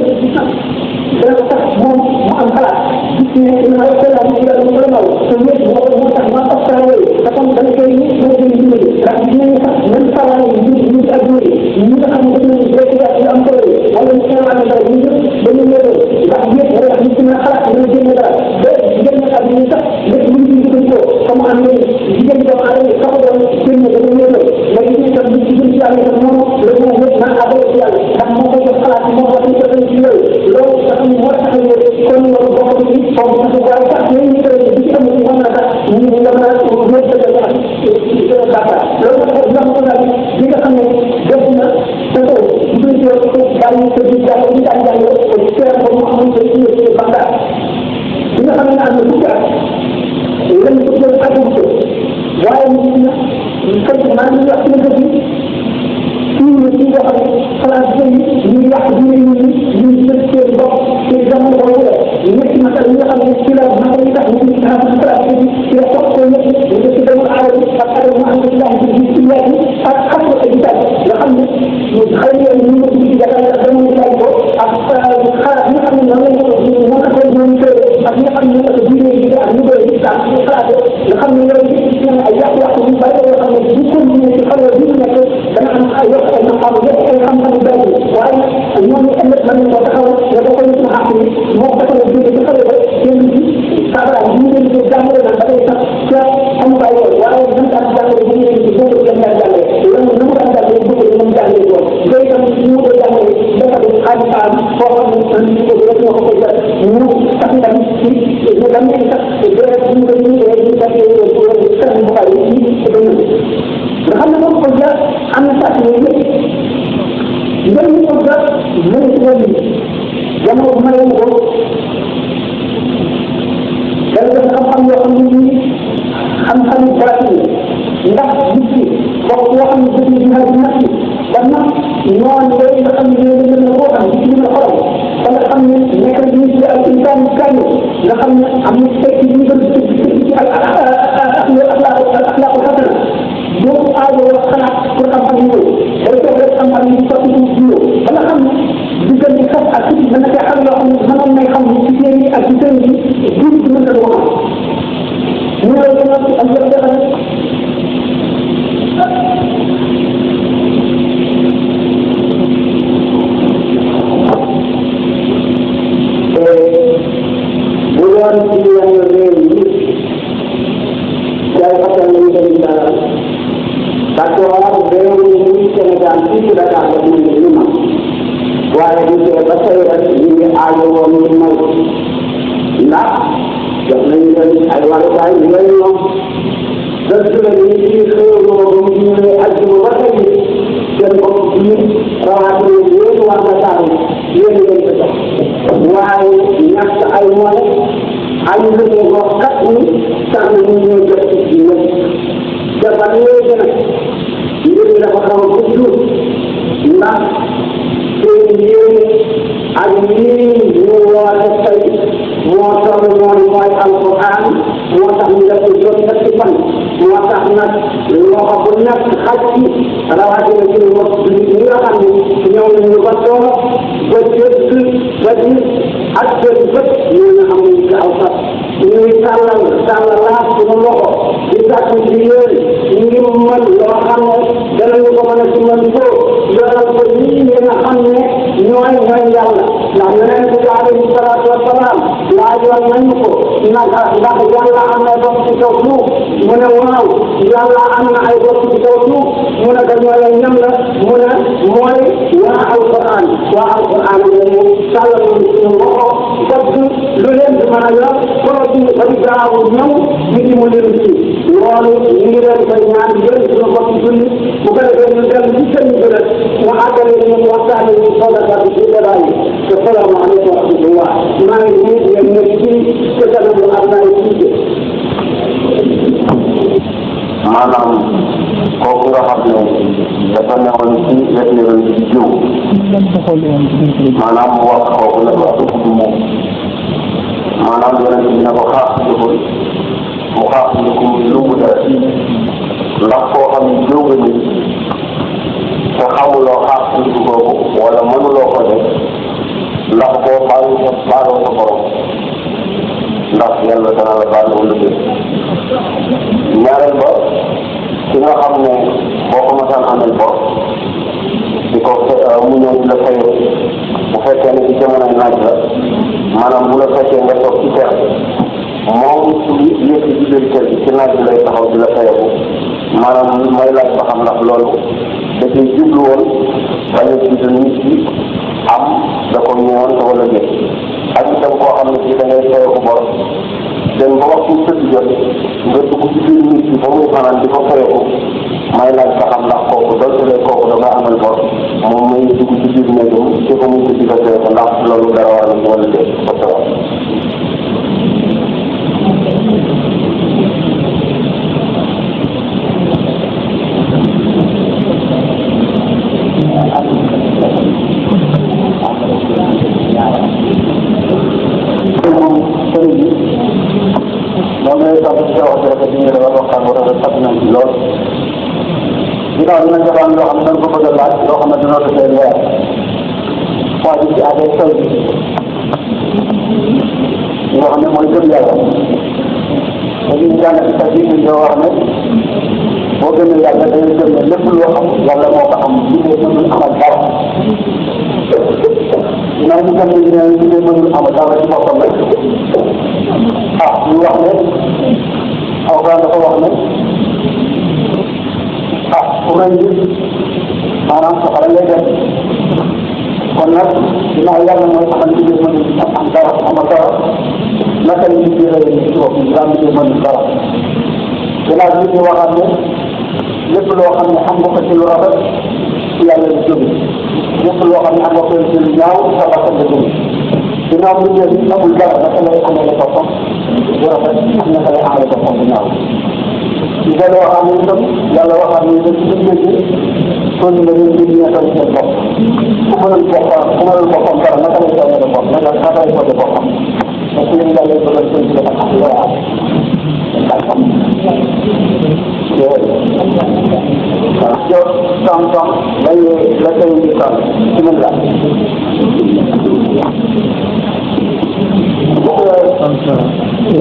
[SPEAKER 1] dana tax moom mu am xalaat gis ne dina la ko la mu la mu la naw te ñëpp mo tax ma tax sa wéy da tam dana koy ñu mo jël ñu ndax ñu sax même sawal ñu ak ñu nga xam ne dañu ñu am ko wala ñu xalaat dara ñu dañu ñëw ndax ñëpp wala ñu ci na xalaat ñu jëm dara ba jëm na ak ñu sax lépp ñu ci ko comme am ni jigéen do ala ñu sax do ñu ñu dañu ñëw la ñu tam ñu ci ci yàlla tam moom la ñu ñëpp na abo ci yàlla ndax moo ko jox xalaat moo wax ñu ko dañu ci ñëw loolu sax ñu moo tax ñu kon loolu bokk ci foofu sax waaye sax ñu ñu koy ci am ñu mën na sax ñu ñu la mën a ñu jël ak ci dara loolu sax ñu ko la li nga xam ne def na te ko ñu ci ko bàyyi ko di jàng di jàng ko ci ko mu am ci ci banda li nga xam ne am na lu jaar lañ ko jël ak ko waaye ñu na ko ma ñu wax ci dëgg ñu ci wax place yi ñu wax ñu ñu jël ci bopp ci jamono boobu la ñetti matal yi nga xam ne ci la ma ko tax ñu ci am place yi ci la toog ko ñëpp ñu ci dem aar ak aar mu am ci la ci ci la ak xam ko ay dal nga xam ne ñu xëy na ñu ñu ci jagal ak dama ñu lay ko ak xalaat nga xam ne noonu lañ ko ñu mo ko ñu ak nga xam ne ko diine yi ak ñu bëri ci tax ñu xalaat nga xam ne loolu ci ay yàq yàq ñu bari yoo xam ne bu ko ñu ci xala bi nekk dana am ay yokk ay xam yëpp ay xam-xam yu bari waaye ñoom ñu ëllëg mën nañ ko taxaw nga ko ñu xaq ni moo ko taxaw diine ci xale ba seen ci sabara ñu leen ci jàngale na ba tey sax ci am bay waaye ñu daan jàngale bu ñu ci bëgg dem ñaan jàngale loolu ñu daan jàngale bëgg ñu jàngale ko day tam ñu ko jàngale dafa do xaalis am foo xam ne ñu ko rek ñoo ko jël ñu tax tam ci ñu dam ci sax ñu ko ñu ñu tax ñu ko sax bu bari ci dañu nga xam ne moom ko jaar am na sax ñu yëpp ngeen ñu ko jaar ñu ci wàllu jamono bu ma leen ko dal dafa xam-xam yoo xam ne nii xam-xam yu pratique ndax nit ki bokk yoo xam ne dañuy jihaad nafsi ba nag ñooñu yooyu nga xam ne ñoo leen a koo xam jàng nga xam ne am na tey ci ñu gën ci axlaaqu xasana boo aajoo xalaat pour xam-xam yi ñëw day toog rek xam-xam yi sotti ci ñëw ba nga xam ne diggante xas ak ci mën na cee xam loo xam ne mënoon nay xam ci téere yi ak ci téere yi duñ ci mën a wax ñu lay gën a ak yëpp defal bu doon ci yenn réew yi jaay fasal nañu dem dara parce que réew yi muy Sénégal fii ci Dakar la ñu ngi ñu waaye bu dee ba tey rek ñu ngi aajowoo ñu may ndax jox nañu leen ay wàllukaay yu mel noonu dëgg la ñu ci xéewloo ba mu ñëwee àjjuma ba tey seen bopp bii rawatina yéen war na taal yéen leen ko jox waaye ñàkk ay moyens ay liggéey boo kat ni tax na ñu ñëw jot ci ci ñëpp jabar yooyu nag mbir mi dafa xaw a gudd ndax seen yéene ak lii ñu woote tey moo toll mooy alquran moo tax ñu def ko jot ñetti fan moo tax nag loxo bu nekk xaj ci rawatina ci mbokk jullit ñi nga xam ne ñëw nañu ba toog ba dégg ba gis ak seen bët ñooñu xam nañu gaaw sax ñuy tàllalaat suñu loxo di sàkku ci yéen ñu ngi mën loo xam ne danañu ko mën a ci mën ko yoral ko ñii ñi nga xam ne ñooy yàlla ndax yeneen bi alayhi salaatu wasalaam laajoon nañu ko ndax yàlla am na bopp ci kaw suuf mu ne waaw yàlla am na ay bopp ci kaw suuf mu ne ko ñooy ñam la mu ne mooy waa alquran lañu sàllal suñu loxo bëgg lu leen di mën a yor produit ba di gaaw ñëw ñu ci mu leen ci loolu ñu ngi leen koy ñaan yéen suñu bopp julli bu ko defee ñu dem ci seen bërëb mu àggale ñu waxtaane ñu soogata ci débat yi asalaamaaleykum wa rahmatullah maa ngi nii yéen ñëpp ci te kanamu am naa ci
[SPEAKER 2] maanaam kooku nga xam ne dafa newoon ci wetu ci jiw maanaam mu wax kooku ne ko tudd moom maanaam yonent bi ne ko xaasandikul mu xaasandikul lu mu dara ndax koo xam ne jiw nga nit te xamuloo xaasandiku kooku wala mënuloo ko def ndax koo baaloo sa borom ndax yàlla dana la baal wala déet ñaareel ba ki nga xam ne boo ko mosaan amel bor di ko mu ñëw di la fayoo bu fekkee ne ci jamonoy naaj la maanaam bu la fekkee nga toog ci kër moom su yëkk ci biir kër gi ci naaj bi lay taxaw di la fayoo maanaam may laaj ba xam ndax loolu da ciy jublu woon bañ a jiital nit ki am da ko ñëwoon wala déet ak itam koo xam ne ci da ngay fayoo ko bor dem ba waxtu tëdd jot nga dugg ci biir nit ki ba muy fanaan di ko fayoo may laaj ba xam ndax kooku doonte kooku da nga amal bor moom muy dugg ci biir néegam te ko muy tëdd ko fayoo ko ndax loolu dara war na wala déet ko tawal moom lay tax ci wax rek di ñu defal waxtaan bu rafet fàttali nañ ci lool ginnaaw dinañ ko am loo xam ne dañ ko bëgg a laaj loo xam ne dina ko tey leer waa ji ci aada taw bi yoo xam ne mooy gëm yàlla te li ñu jàng ci taw bi ñu wax ne boo gëmee yàlla dañuy gëm ne lépp loo xam yàlla moo ko am li ngay mënul amal dara ginnaaw ñu gëm ne li ngay mënul amal dara ci boppam rek ñu wax ne Alxuraan dafa wax ne ku rëy maanaam soxla lay def kon nag ginnaaw yàlla mooy xamal li nga mën am dara amal dara naka la ñuy jëlee ci bopp bi daal di mën dara ginnaaw bi ñu waxaat ne lépp loo xam ne am nga ko ci lu rafet ci yàlla di jóge lépp loo xam ne am nga ko ci lu ñaaw sa bakkan la jóge ginnaaw bi ñu amul dara naka lay amee boppam bu rafet ak naka lay amee boppam bu ñaaw ci delloo waxaat ne itam yàlla waxaat ne dañ ci dëgg kon nga leen di ñeetal seen bopp ku mënul boppam dara naka lay soññee boppam naka lay soññee boppam
[SPEAKER 1] parce que yéen daal di bëgg a sëñ bi dafa xam loo am waaw yow tonton la tey di ton ci mën la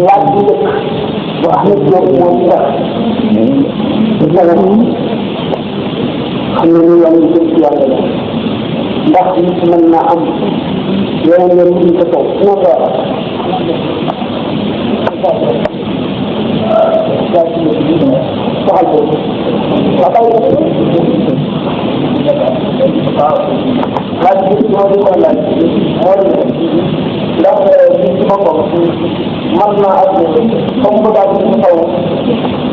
[SPEAKER 1] laaj bu njëkk bu Ahmed Diop moom sax xam ne ñu yàlla jëm ci yàlla la ndax nit mën na am yeneen yeneen ñu ko taw moo ko waxal ko laaj bi moo di ko laaj mooy ndax nit ci boppam man naa ak comme bu daal di taw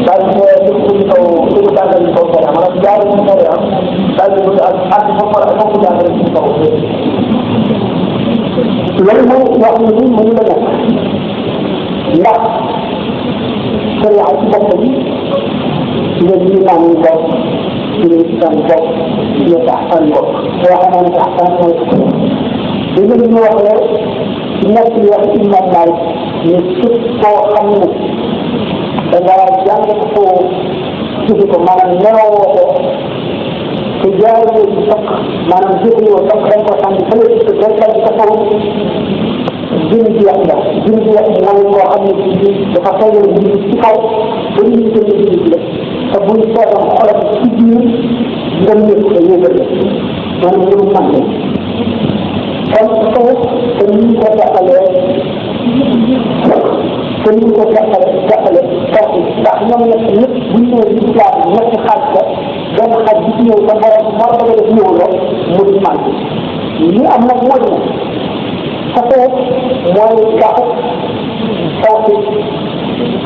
[SPEAKER 1] daal di déglu taw déglu tàngal yi taw dara maanaam jaay mu taw ya daal di bëgg ak foofu jàngale ci taw loolu mooy wax ni nii mënu la nekk ndax sharia ci boppam nga ji naan ñu bopp ci ñu san bopp ñu taxsan bopp te wax naa ne taxsan mooy dégg nga ñu wax ne nekk li wax imam Malik ne képp koo xam ne da nga jàng ko jëfe ko maanaam nelawoo ko te jaaroo ci sax maanaam jëfewoo sax dañ ko sànni fële ci sa dal ci sa kaw jënd ji wax la jënd ji wax mooy koo xam ne ci dafa tegal ji ci kaw ba ñu ñu jënd ji la te buñ seetam xolam ci biir ngam yëpp ko yëgal la maanaam lu mu màgg kon suuf te ñu ko jàppalee te ñu ko jàppale kooku ndax ñoom nag ñëpp bu ñu ñëwee ci islam ñetti xaaj la benn xaaj bi ci ñëw ba borom moo bëgg a def ñëw la mu di màgg li am nag moo di sa suuf mooy gàpp tawxid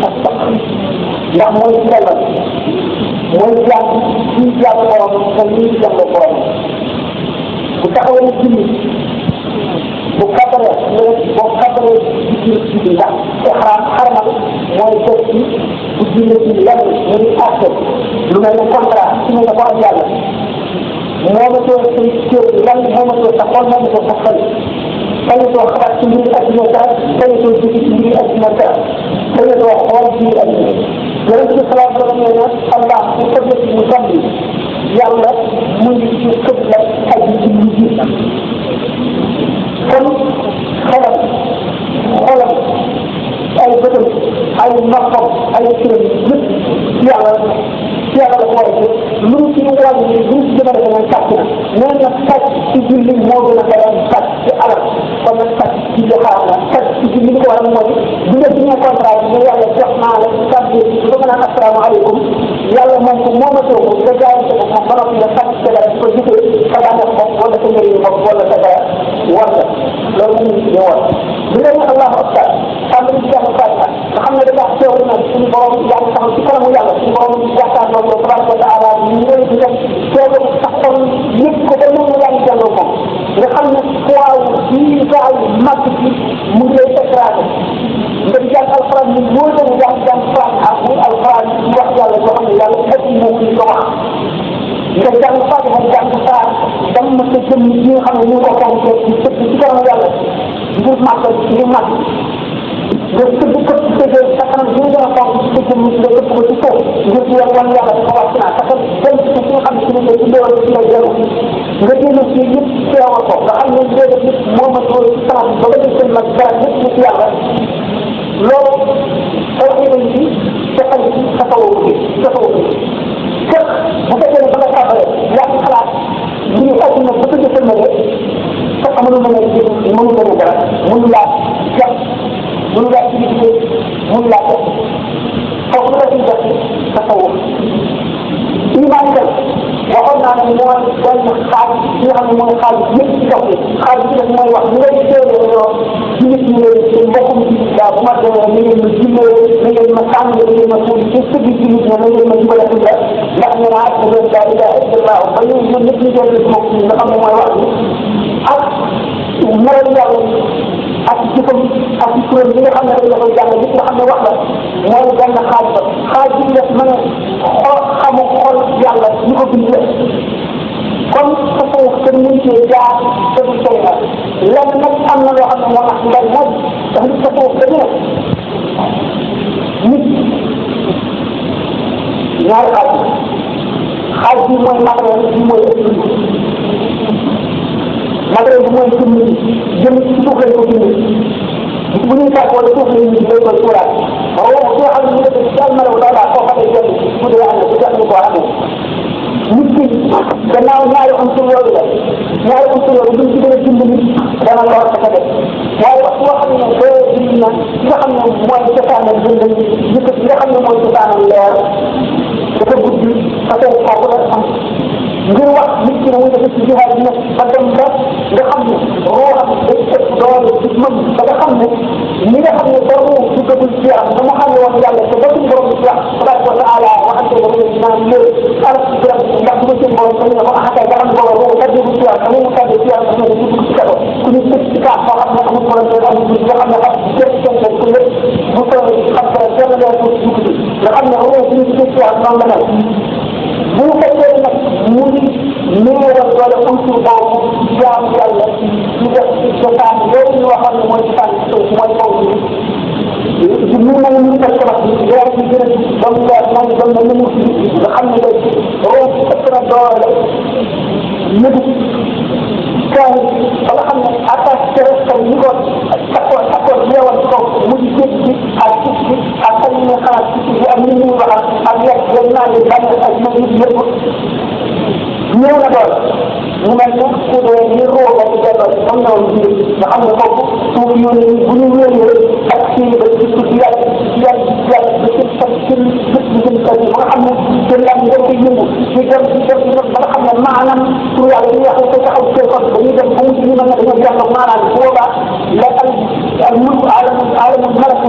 [SPEAKER 1] ak sax ndax mooy sellal mooy jàng ci jàng borom te lii jàng borom bu taxawee julli bu kàppalee boo kàppalee ci biir ndax ixraam xarmal mooy def ci bu julli ci lenn mu di àtte lu mel ne contrat ci ne dafa am yàlla moomatoo sa cër lan moomatoo sa xol moomatoo sa xel sañatoo xalaat ci mbiri adduna dara sañatoo jóge ci mbiri adduna dara sañatoo xool biir adduna yonent bi salaam salaam nee na allah bu xëbla ci mu zambi yàlla mu ngi ci xëbla aji ci lu ji kon xelam xolam ay bëtam ay noppam ay cëram lépp yàlla la ko war a jël lu mu ci wàññi lu mu ci gën a defe mooy sàcc na nee na sàcc ci julli moo gën a gën a sàcc ci alal kon nag sàcc ci joxaar la sàcc ci julli li ko waral mooy bi nga signé contrat bi ne yàlla jox naa la kàddu bi ba nga naan asalaamaaleykum yàlla moom ko moomatoo ko nga jaayante ko moom ba noppi nga sàcc sa dara ko jëfee sa bànneex bopp wala sa njëriñ bopp wala sa dara war la loolu ñu ngi war bi nga ne allahu akbar xam nga ci jàng fatiha nga xam ne da ngaa teewlu nag suñu borom yaa ngi taxaw ci kanamu yàlla suñu borom jàkkaarloo ko tabaraka wa taala ñu ñëw di def teewlu sax kon yëpp ko ba noonu yaa ngi jàlloo moom nga xam ne poids bii gaaw màgg bi mu ngi lay écrasé nga di jàng alxuraan ni moo gën a jàng fatiha muy alxuraan di wax yàlla yoo xam ne yàlla ëpp moo ko ko wax nga jàng fatiha jàng saar dam ma sa jëm ñi nga xam ne ñu ngi ko fonk ci sëpp ci kanamu yàlla ngir màgg ngir màgg nga tëdd këpp tëjee sa kanam bi nga gën a fonk ci jëm ñi nga këpp ko ci kaw ngir ci wan yàlla dafa wàcc naa sa kanam dem ci nga xam ne ci la ci ndéwal ci lay dellu nga génn ci yëpp teewal ko nga xam ne léegi nit moo ma toll ci kanam ba nga jël seen mag dara ñëpp ñu ci yàlla loolu soo xëy ci defal ci tasawoo bi kër bu fekkee ne ba nga tàmbalee yaa ngi xalaat ñu ngi àdduna ba tëdd sëlmale te amul mën a jël mënu gën a dara mënu laa jàpp mënu laa utilisé mënu laa def foofu la ciy def tasawoo iman kër waxoon naa ne mooy benn xaaj bi nga xam ne mooy xaaj yëpp ci kaw xaaj bi def mooy wax ni ngay teewloo ci nit ñi seen mbokkum ci daa bu ma demee ni ngeen ma jimlee ni ngeen ma sànni ni ngeen ma tuuti ci sëgg ci nit ñi ni ngeen ma jimale tuuti la ndax ñu naa ak leen daa ila illallah ba ñu ñun ñëpp ñu dellu ci moom nga xam ne mooy wax bi ak meral yàlla ak jëfam ak kuréel bi nga xam ne dañ la koy jàng li nga xam ne wax la mooy benn xaaj ba xaaj bi def mën a xamu xol yàlla ñu ko bind kon tasawuf te ñu cee jaar te du tey la lenn nag am na loo xam ne moo tax mbay mooy dafa di tasawuf dañu ne nit ñaari xaaj bi mooy matériel bi mooy esprit matériel bi mooy jëm ci suuf lañ ko bindee bu ñuy tàggoo suuf lañ ñu day koy suuraat waaw ki nga xam ne ñu def ci al malaw daal koo xam ne jëm bu dee am na bu dee ko amee nit ki gannaaw ñaari unsur yooyu la ñaari unsur yooyu buñ ci gën a dimbali dana lor sa def waaye wax boo xam ne doo dimbali na ki nga xam ne mooy cosaanal dund yëkkat li nga xam ne mooy cosaanal leer dafa guddi façon kooku la am ngir wax nit ki ne muy def ci jihaad bi nag ba dem ba nga xam ne ruuxam day ëpp doole ci mën ba nga xam ne ñi nga xam ne borom duggagul ci yaram dama xam ne woon yàlla te ba suñu borom ci wax tabaraka wa taala waxante ba mu naan léegi alal ci yaram ndax bu seen borom dañ ne ko axakay nga xam ne booba ruux kaddu ci yaram dama mu kaddu ci yaram dafa ne dugg ci kaso ku ñu tëj ci kaas boo xam ne amul problème amul nga xam ne xam jël seen ku lépp bu toll xam ko benn leer bu dugg ci nga xam ne ruux bu ñu tëj ci yaram noonu la mel bu fekkee nag mu ngi néewal doole unsur boobu jaamu yàlla ñu def cosaan loolu ñu waxoon ne mooy cosaan mooy kaw bi ñu mel ni ñu def tabax bi leer bi gën a ba mu leer moom dem na ni mu nga xam ne léegi roof ëpp na doole nëbu kaay ba nga xam ne attaque terrestre yi ko takkoon yeewal ci kaw mu di géej gi ak suuf bi ak ay ñu xalaat ci suuf bi ak nit ñuy waxal ak lekk yéen naa leen bànneex ak nag nit yëpp ñëw na doole mu mel ne ku dee ni roo ba ci delloo ci comme ñëwoon biir nga xam ne foofu suuf yooyu bu ñu wéyee ak kii ba ci suuf yàgg ba ci sa ci bët bi gën sa ba nga xam ne seen lam ngeen koy yëngu di dem ba nga xam ne maanaam pour yàlla ñu wax ko taxaw seen kon dañuy dem ba mu ci ñu mel ne dañoo jàll maanaam bu boobaa la al mulku alamul malak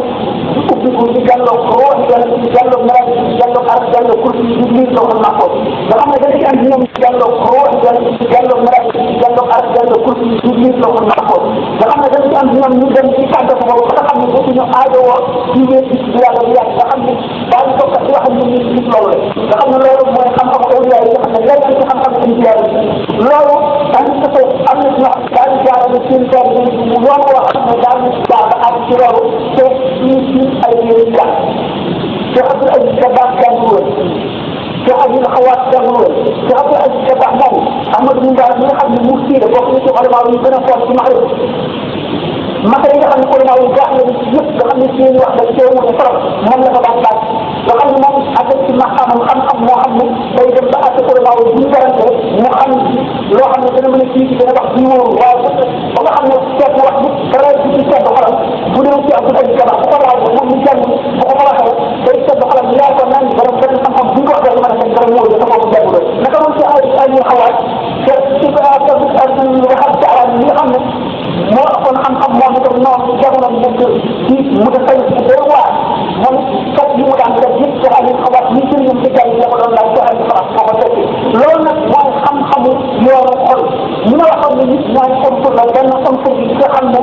[SPEAKER 1] ubbi ko di jàlloo roo di jàlloo malak di jàlloo arab jàlloo kursi di liir loo xam naa ko nga xam ne dañ ci andi ñoom jàlloo roo jàlloo malak di jàlloo arab jàlloo kursi di liir loo xam naa ko nga xam ne dañ ci andi ñoom ñu dem ci kàddu ko boobu nga xam ne dootuñu aajowoo ci wéet ci yàlla bu yàgg nga xam ne daañu toog di wax ni nit loolu la nga xam ne loolu mooy xam-xam awliya yi nga xam ne lenn ci xam-xam ci yàlla loolu dañu ko am na ñoo daañu jaarale seen tool bi yoon woo xam ne daañu jaar ba àgg ci loolu te ci ay yéen jàng te Abdul Aziz Dabakh jàngi woon te Abdul Xawaat jàngi woon te Abdul Aziz Dabakh moom Ahmadou Moundar mi nga xam ne mu siire bokk na ci ulama yi gën a xool ci Maghrib matériel yi nga xam ne ulama yi jaax nañu ci yëpp nga xam ne seen wax dañ cee wute trop moom la ko daan laaj nga xam ne moom àgg ci maqaamam xam-xam moo xam ne day dem ba àgg ulama yi bu ñu garante mu xam loo xam ne dana mën a kii ci dana wax bii wóoru waaye ba nga xam ne seet wax bi dara ci seet xolam bu dee ci Abdul Aziz Dabakh bu ko laaj moom ñu jàng bu ko ko waxee day seet xolam ñu laaj ko naan borom benn xam-xam bu ñu ko waxee mën a fekk dara wóoru dafa ko jàng loolu naka moom ci ay xawaat te ci waxal ci alal yi nga xam ne moo ëppoon xam-xam moom itam noonu jamono nekk ci mu def ay day waar moom kat yi mu daan def yëpp ci ay xawaat yi ci ñoom ci jàng la ko doon laaj ci ay xawaat moo ko tekki loolu nag mooy xam-xamu yoonu xol ñu ma waxoon ne nit ñaari unsur la benn unsur bi nga xam ne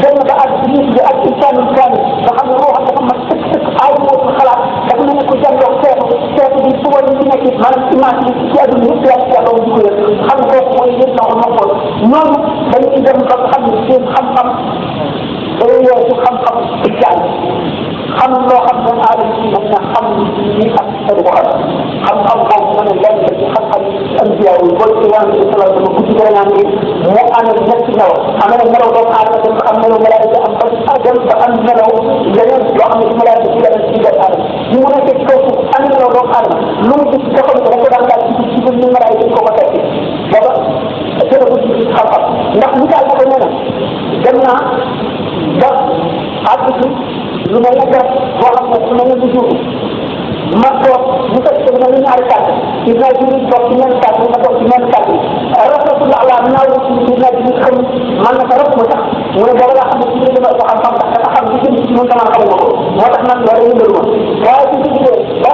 [SPEAKER 1] dem ba ak nit bi ak insaanul kaamil nga xam ne ruuxam dafa mat sëkk ay moo xalaat dafa mel ne ko jàngoo seetu bi suba yi ci nekk maanaam image bi ci àdduna yëpp yaa ci yàlla di ko yëg xam nga kooku mooy yéen na ko noppool ñooñu dañuy dem ba xam ne seen xam-xam day weesu xam-xam ci jàng xam loo xam ne aadama ci mën na xam ni ak sa du ko xam-xam boobu mën a lenn ci xam-xam anbiya yi boo ci yàlla ci sala sama guddi gën a ñaan ni mu ànd ñetti melaw am na melaw doomu aadama dem ba am melaw malaayika am ba dem ba am melaw leneen loo xam ne ci malaayika ci leneen ci doomu aadama ñu mu nekkee ci kaw suuf am melaw doomu aadama lu mu gis nga xam ne dafa daan laaj ci biir ñu malaayika ko ko tekki booba jëlagul ci xam-xam ndax misaal ko nee na dem naa ba àgg ci lu mel ne garab boo xam ne lu mel ne lu jur ma toog ñu fekk ko mel ni ñaari kàtt ci naa ji toog ci ñeenti kàtt ma toog ci ñeenti kàtt rafetullah la ñaaw ci naa ji xam man na ko rek mu tax mu ne booba laa xam ne ci ñu dama ko xam-xam ndax dafa xam li jëm ci ñun dama xam ko moo tax man loolu yëngal ma waaye ci digee ba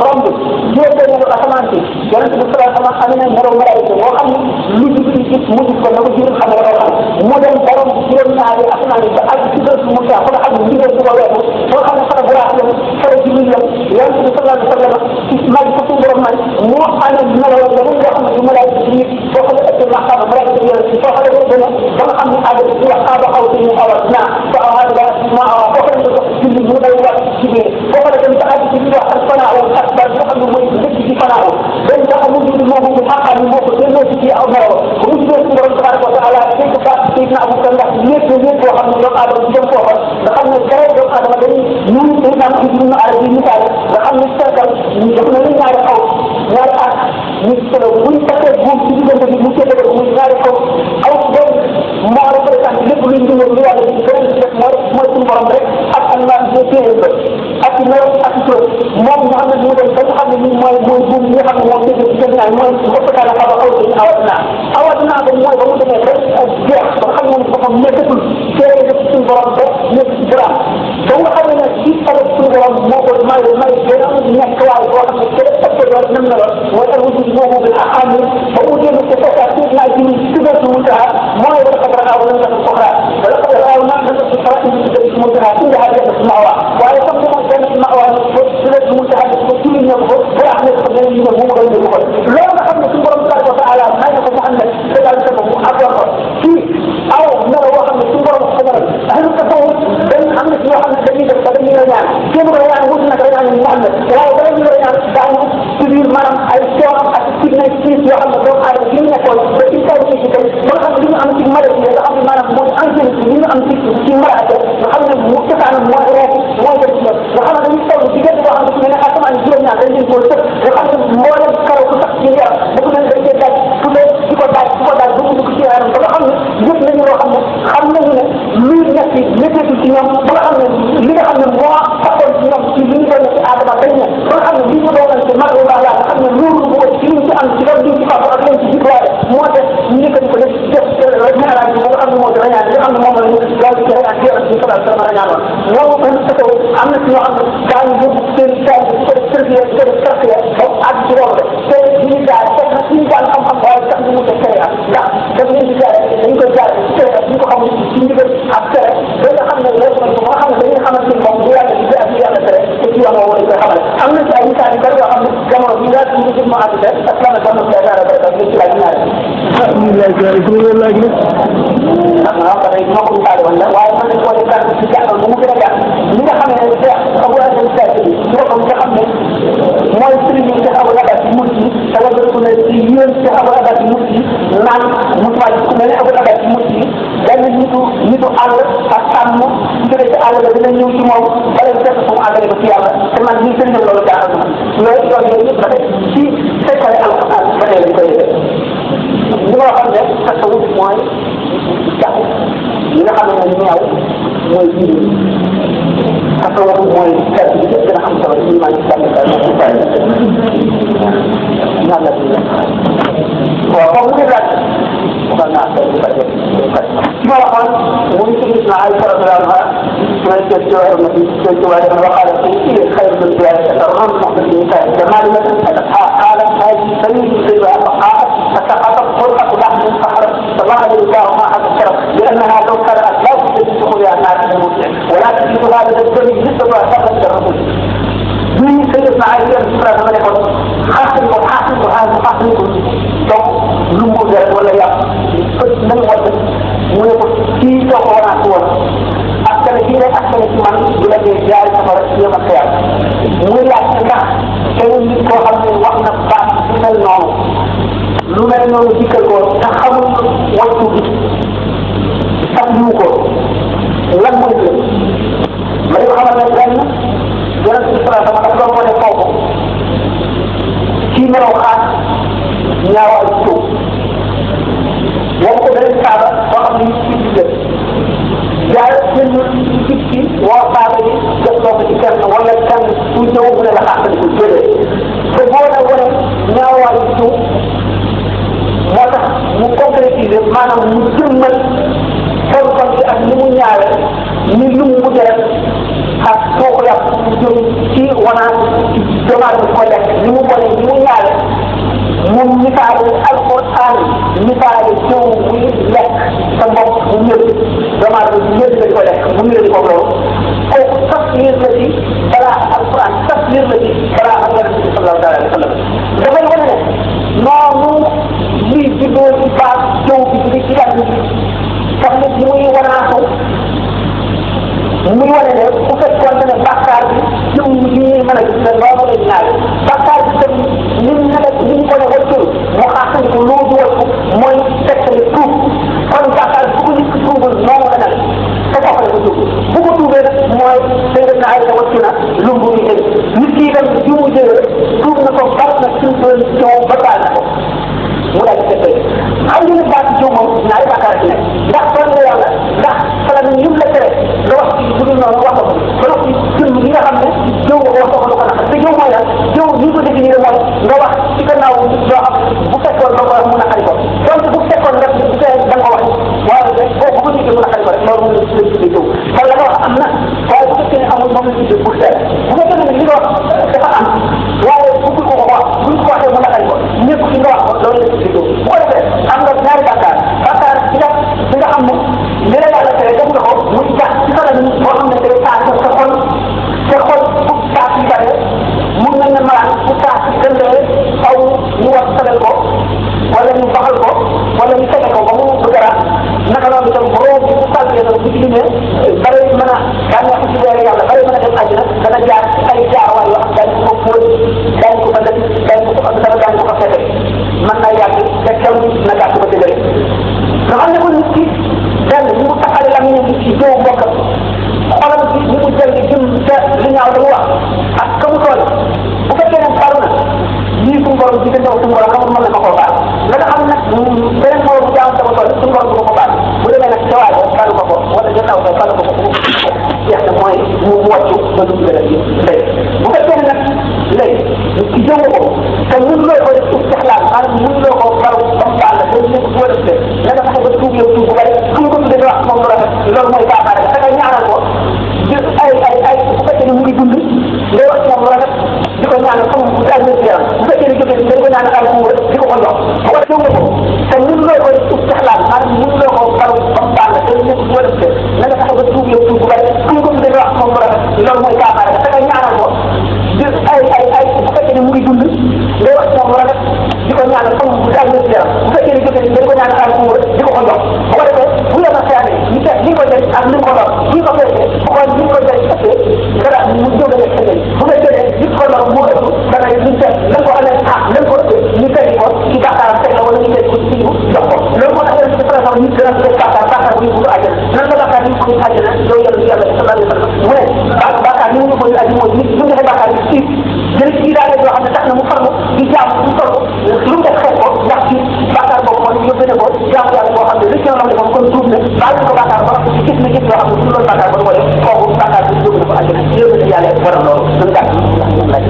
[SPEAKER 1] romb juróom benn asamaan si yonente bi sallallahu alayhi wa sallam amee na melaw malaayika boo xam ne lu jubli gis mu gis ko na ko jirim xam ne ko xam mu dem borom juróom-ñaari asamaan yi ba àgg ci dër mu taa fa nga xam ne ndigal su ko weesu boo xam ne fa la buraas la fa la jibril la yonente bi sallallahu alayhi wa sallam ci may ko suñu borom may moo amee melaw la yoo xam ne du malaayika ci nit boo maqaama mu rek ci soo xale ko gën a ba nga xam ne àgg ci wax xaaba xaw si ñu xawal naa ko awaat ba ma awa boo ko ko julli mu day wax ci biir boo ko dem ba àgg ci li wax ak fanaaw akbar nga xam ne mooy dëkk ci fanaaw dañ ko xam ne moo ko xaqaa ni moo ko delloo ci aw melo bu mu jugee ci borom tabaraka wa taala dañ ko faat sayidna Abu Bakar ndax lépp lépp boo xam ne doomu aadama ci jëm foofa nga xam ne dara doomu aadama dañuy ñu sayidna ibnu arabi misaal nga xam ne cercle ñu def na lu ñaari xaw ñaari at ñu solo buñ taxee buum ci diggante bi mu séddale ko muy ñaari xaw aw benn moo représenté lépp luñ dundal lu yàlla ci beneen ci def mooy suñu borom rek ak almaan bi téye ba ak ci melo ak ci tur moom ñu xam ne ñu dem ba nga xam ne nii mooy buum bi nga xam ne moom séddale ci gën naa mooy boppataala xaba aw ci awat naa ba mooy ba mu demee ba jeex ba nga xam ne moom boppam nekkatul téye def suñu borom ba nekk ci borom ba nga xam ne nag ci sabab suñu borom moo ko may gën a nekk waay boo xam ne kenn ëppee lool nam na lool mooy al wujud moomu bi ak xam ne ba mu génn ci fekkaat ci naa ji sidatu muntaha mooy wala xadra aw lan la soxla wala xadra aw na la ci xara ci sidatu muntaha ci yaa def ci maawa waaye comme mo benn ci maawa ko sidatu muntaha ko ci ñu ko ba xam ne ko dañu ñu mu ko ñu ko loolu nga xam ne suñu borom tabaraka wa taala may na ko Muhammad tegal ko mu abor ko ci aw na wax xam ne suñu borom ko dara ahlu tasaw dañ am na ñoo xam ne dañuy def ba dañuy ñaan kenn ko ñaan wut na ñaan Muhammad waaye dara ñu ñaan dañu ci biir maanaam ay coono ak fitna ci yoo xam ne doomu aadama li ñu nekkoon ba ci kaw ci tey ba nga xam ne li ñu am ci maladie nga xam ne maanaam mooy ancienne li ñu am ci malaade nga xam ne mu cosaanam mooy rek mooy def ci nga xam ne dañuy toll ci gerte boo xam ne su mel ne asamaan juróom-ñaar dañ leen koo tëb nga xam ne mboolem karaw ku sax ci yaram dafa mel dañ koy daaj fu ne di ko daaj ba mu dugg ci yaram ba nga xam ne yëpp nañu loo xam ne xam nañu ne luy nekk nekkeetul ci ñoom ba nga xam ne li nga xam ne moo taxoon ci ñoom ci li ñu doon ci aadama dañ ne ba nga xam ne li ñu doon ci mag la nga xam ne loolu bu ko ci liñ ci am ci doon ci fàggu ak leen ci jikwaale moo def ñu ko ko def def ñaaraan bi nga xam ne moo di rañaan li nga xam ne moom la ñu daal di rañaan di ak ci sallallahu alayhi wa sallam rañaanoon loolu dañ ko taw am na ci ñoo xam ne daañu yóbbu seen taal bi ko def tërbiya ko def tarbiya ba ak ci loolu te ñu daal fekk na suñu daal xam-xam waaye sax ñu mu def tere ak ndax daf leen di jaare dañ koy jaare ci tere ak ñu ko xam ci ndigal ak tere ba nga xam ne loolu nañ ko ba nga xam ne dañuy xamal ci moom bu yàlla di ak yàlla tere te ci yoon woo koy xamal am na ci ay misaal yu bari yoo xam ne jamono bi daal ñu gis ma ànd te ak sama sama ci dara ba ak ci laaj ñaar ndax na wax day ma ko misaale woon la waaye mën nañ koo def daal ci jàngal bu mu gën a jàng li nga xam ne Cheikh Abou Adel Saïd bi ci boppam nga xam ne mooy sëriñ bi Cheikh Abou Adel ci mujj da nga gën ko ne ci yéen Cheikh Abou Adel ci mujj naan mutuwaay ku mel ne Abou Adel ci mujj benn nitu àll ak sàmm jóge ci àll ba dina ñëw ci moom bala fekk fu mu àggale ko ci yàlla te man lii sëriñ loolu jaaxal na loolu yooyu yëpp ba tey ci fekkale alquran ba tey lañ koy defee li ma waxoon ne tasawuf mooy jàpp li nga xam ne mooy ñaaw mooy jiw tasawuf mooy kàddu gi gën a am solo ci iman ci jàmm daal ci bàyyi ñaan la waaw comme mu ngi laaj waxal naa ko ba jot ci ma waxoon muy ci na ay programme ha mooy ci ci war na ci war na waxal ci xayr du biya ram mo ko ni tay dama li ma tan ala ay sayyid sayyid فسقطت فرقة لحم الصحراء فظهر الله ما أكثر لأنها لو كانت لا تجد دخولها النار المسلم ولا تجد هذا الدم مثل ما ثبت الرسول من سيدنا علي بن ابي طالب حاصل وحاصل وهذا حاصل donc lu mu def wala yàq fët nañ wadd mu ne ko kii soo ko waraat woon askan kii lay askan ci man bu la dee jaari safara ci yem ak xeer muy laaj ndax kenn nit koo xam ne wax na baat bu mel noonu lu mel noonu dikkal ko te xamul wàccu bi sax ñu ko lan mooy lëg ma di ko xamal ne benn yonent bi salaa sama daf doon wane foofu kii melaw xaat ñaawaay suuf wax ko beneen saaba boo xam ne ñu ci digal jaay jël ci ci woo saaba yi def loo ko ci kenn wala kenn ku ñëw mu ne la xaatali ko jëlee te boo ne wane ñaawaay suuf moo tax mu concrétiser maanaam mu jëmmal kon bi ak ni mu ñaawe ni lu mu mujj rek ak soo ko yàq mu jëm ci wanaan ci domaat bi ko lekk ni mu bone ni mu ñaawe mu misaale alquran misaale jëw muy lekk sa mbokk mu ñëw domaat bi ñëpp lañ ko lekk mu ñëw ko loolu kooku tafsir la ci balaa alquran tafsir la ci balaa ak yonent bi sallallahu alayhi wa sallam dafay wane ne noonu lii juddoo ci baax jëw bi ci lan bi tax nit muy wanaasu muy wane ne bu fekkoon ne bàkkaar bi jiw bi mën a gis ne loolu lay ñaare bàkkaar bi tam ni ñu ko ne wàccul mu xaaxandi ko loo du wàccu mooy fekkale tuub kon bàkkaar bi bu ko nit ki tuubal noonu la nag te foofu la ko tuub bu ko tuubee nag mooy dégg naa ay wàccu na lu mu ngi jël nit ki itam bi mu jëlee tuub na ko bal na suñ doon ba baal na ko mu daal di fekkee xam nga ne baat jiw moom ñaari bàkkaar ci nekk ndax toll nga yàlla ndax xalaat ni lim la tere nga wax ci bu dul noonu wax ko ba wax ci jëm li nga xam ne jiw nga wax ko lu ko naqar te jiw mooy lan jiw ni ñu ko définir mooy nga wax ci gannaaw loo xam bu fekkoon ba ko wax mu naqari ko donc bu fekkoon rek bu fee da nga ko wax waaye rek boo bu ko déggee mu naqari ko rek loolu moom la tuddee jiw kon la nga wax am na waaye bu fekkee ne amul moom la tuddee pour seet bu fekkee ne li nga wax dafa am waaye bëggul ko wax buñ ko waxee mu naqari ko ñëpp ci nga wax ko loolu la tuddee jiw bu ko defee am nga ñaari bàkkaar bi nga xam ne li la yàlla tere def nga ko muy jax ci sa lañu boo xam ne day taas sa xol bu taas yi bare mun nañ ne malaan bu taas yi gëndee aw ñu war salel ko wala ñu baxal ko wala ñu fete ko ba mu bu dara naka noonu itam boo bu salgee nag bu ci limee bare mën a bànneex ci weere yàlla bare mën a dem àddina dana jaar ci ay jaarwaay yoo xam daañu ko fóot daañu ko bëndati daañu ko fete mën naa yàgg te kenn na gàtt ba dëgëre nga xam ne ko nit ki benn ñu mu taxale la ñu ne ci jëw mbokkam xolam bi ñu mu jël jëm ca li ñaaw la mu wax ak ka mu toll bu fekkee ne baru na lii suñu borom diggante ak suñu borom xamul mën na ma koo baal la nga xam nag beneen morom bu jaam sama toll suñu borom du ko baal bu demee nag ca waaye balu ko ko wala gannaaw ko balu ko ko jeex na mooy mu wàccu ba dugg gën a léegi bu fekkee ne nag léegi ci jëw ko te mun loo ko def istixlaal maanaam mun loo ko baru ba mu baal la dañ nekk boo def de na nga fexe ba tuub yow tuub bu bari fu ko tuddee wax moom lu rafet loolu mooy baaxaar rek da ngay ñaanal ko ay bu fekkee ne mu ngi dund ngay wax moom lu rafet di ko ñaanal comme bu daal nekk yaram bu fekkee ne jógee dañ ko ñaanal ay muur di ko ko jox bu ko jëw ko te mun loo ko def istixlaal maanaam mun loo ko baru ba mu baal la dañ nekk boo def de na nga fexe ba tuub yow tuub bu bari fu ko tuddee wax moom lu rafet loolu mooy baaxaar rek da ngay ñaanal ko ay bu fekkee ne mu ngi dund ngay wax moom lu rafet di ko ñaanal comme bu daal nekk yaram bu fekkee ne jógee dañ ko ñaanal ay muur di ko ko jox bu ko defee bu la ma xeexee ñu seet li ko jël ak li ko doon bu ñu ko fekkee xool li ko jël fekkee dara mu jóge nekk sa njëriñ bu fekkee ne li ko doon moo ëpp dana ñu seet lan ko amee lan ko ëppee ñu teggi ko ci bàkkaaram teg la wala ñu teg ko ci ñu jox ko loolu moo tax yéen ci façon nit dana def bàkkaar bu ñu bëgg àjjana nan la bàkkaar ñu bëgg àjjana loolu yàlla sallallahu alayhi wa sallam mu ne bàkkaar ni ñu bëgg àjjana mooy nit bu ñu defee bàkkaar bi ci jël ci daal yoo xam ne tax na mu farlu di jaam mu toll lu mu def xeet ko ndax ci bàkkaar boobu mooy yóbbu ne ko jaam yàlla boo xam ne rëcc na moom kon tuub ne baal ko bàkkaar ba ci gis na gis yoo xam ne su loolu bàkkaar ba du ko def kooku bàkkaar bi yóbbu na ko àjjana yóbbu na yàlla waral loolu nan gàtt laaj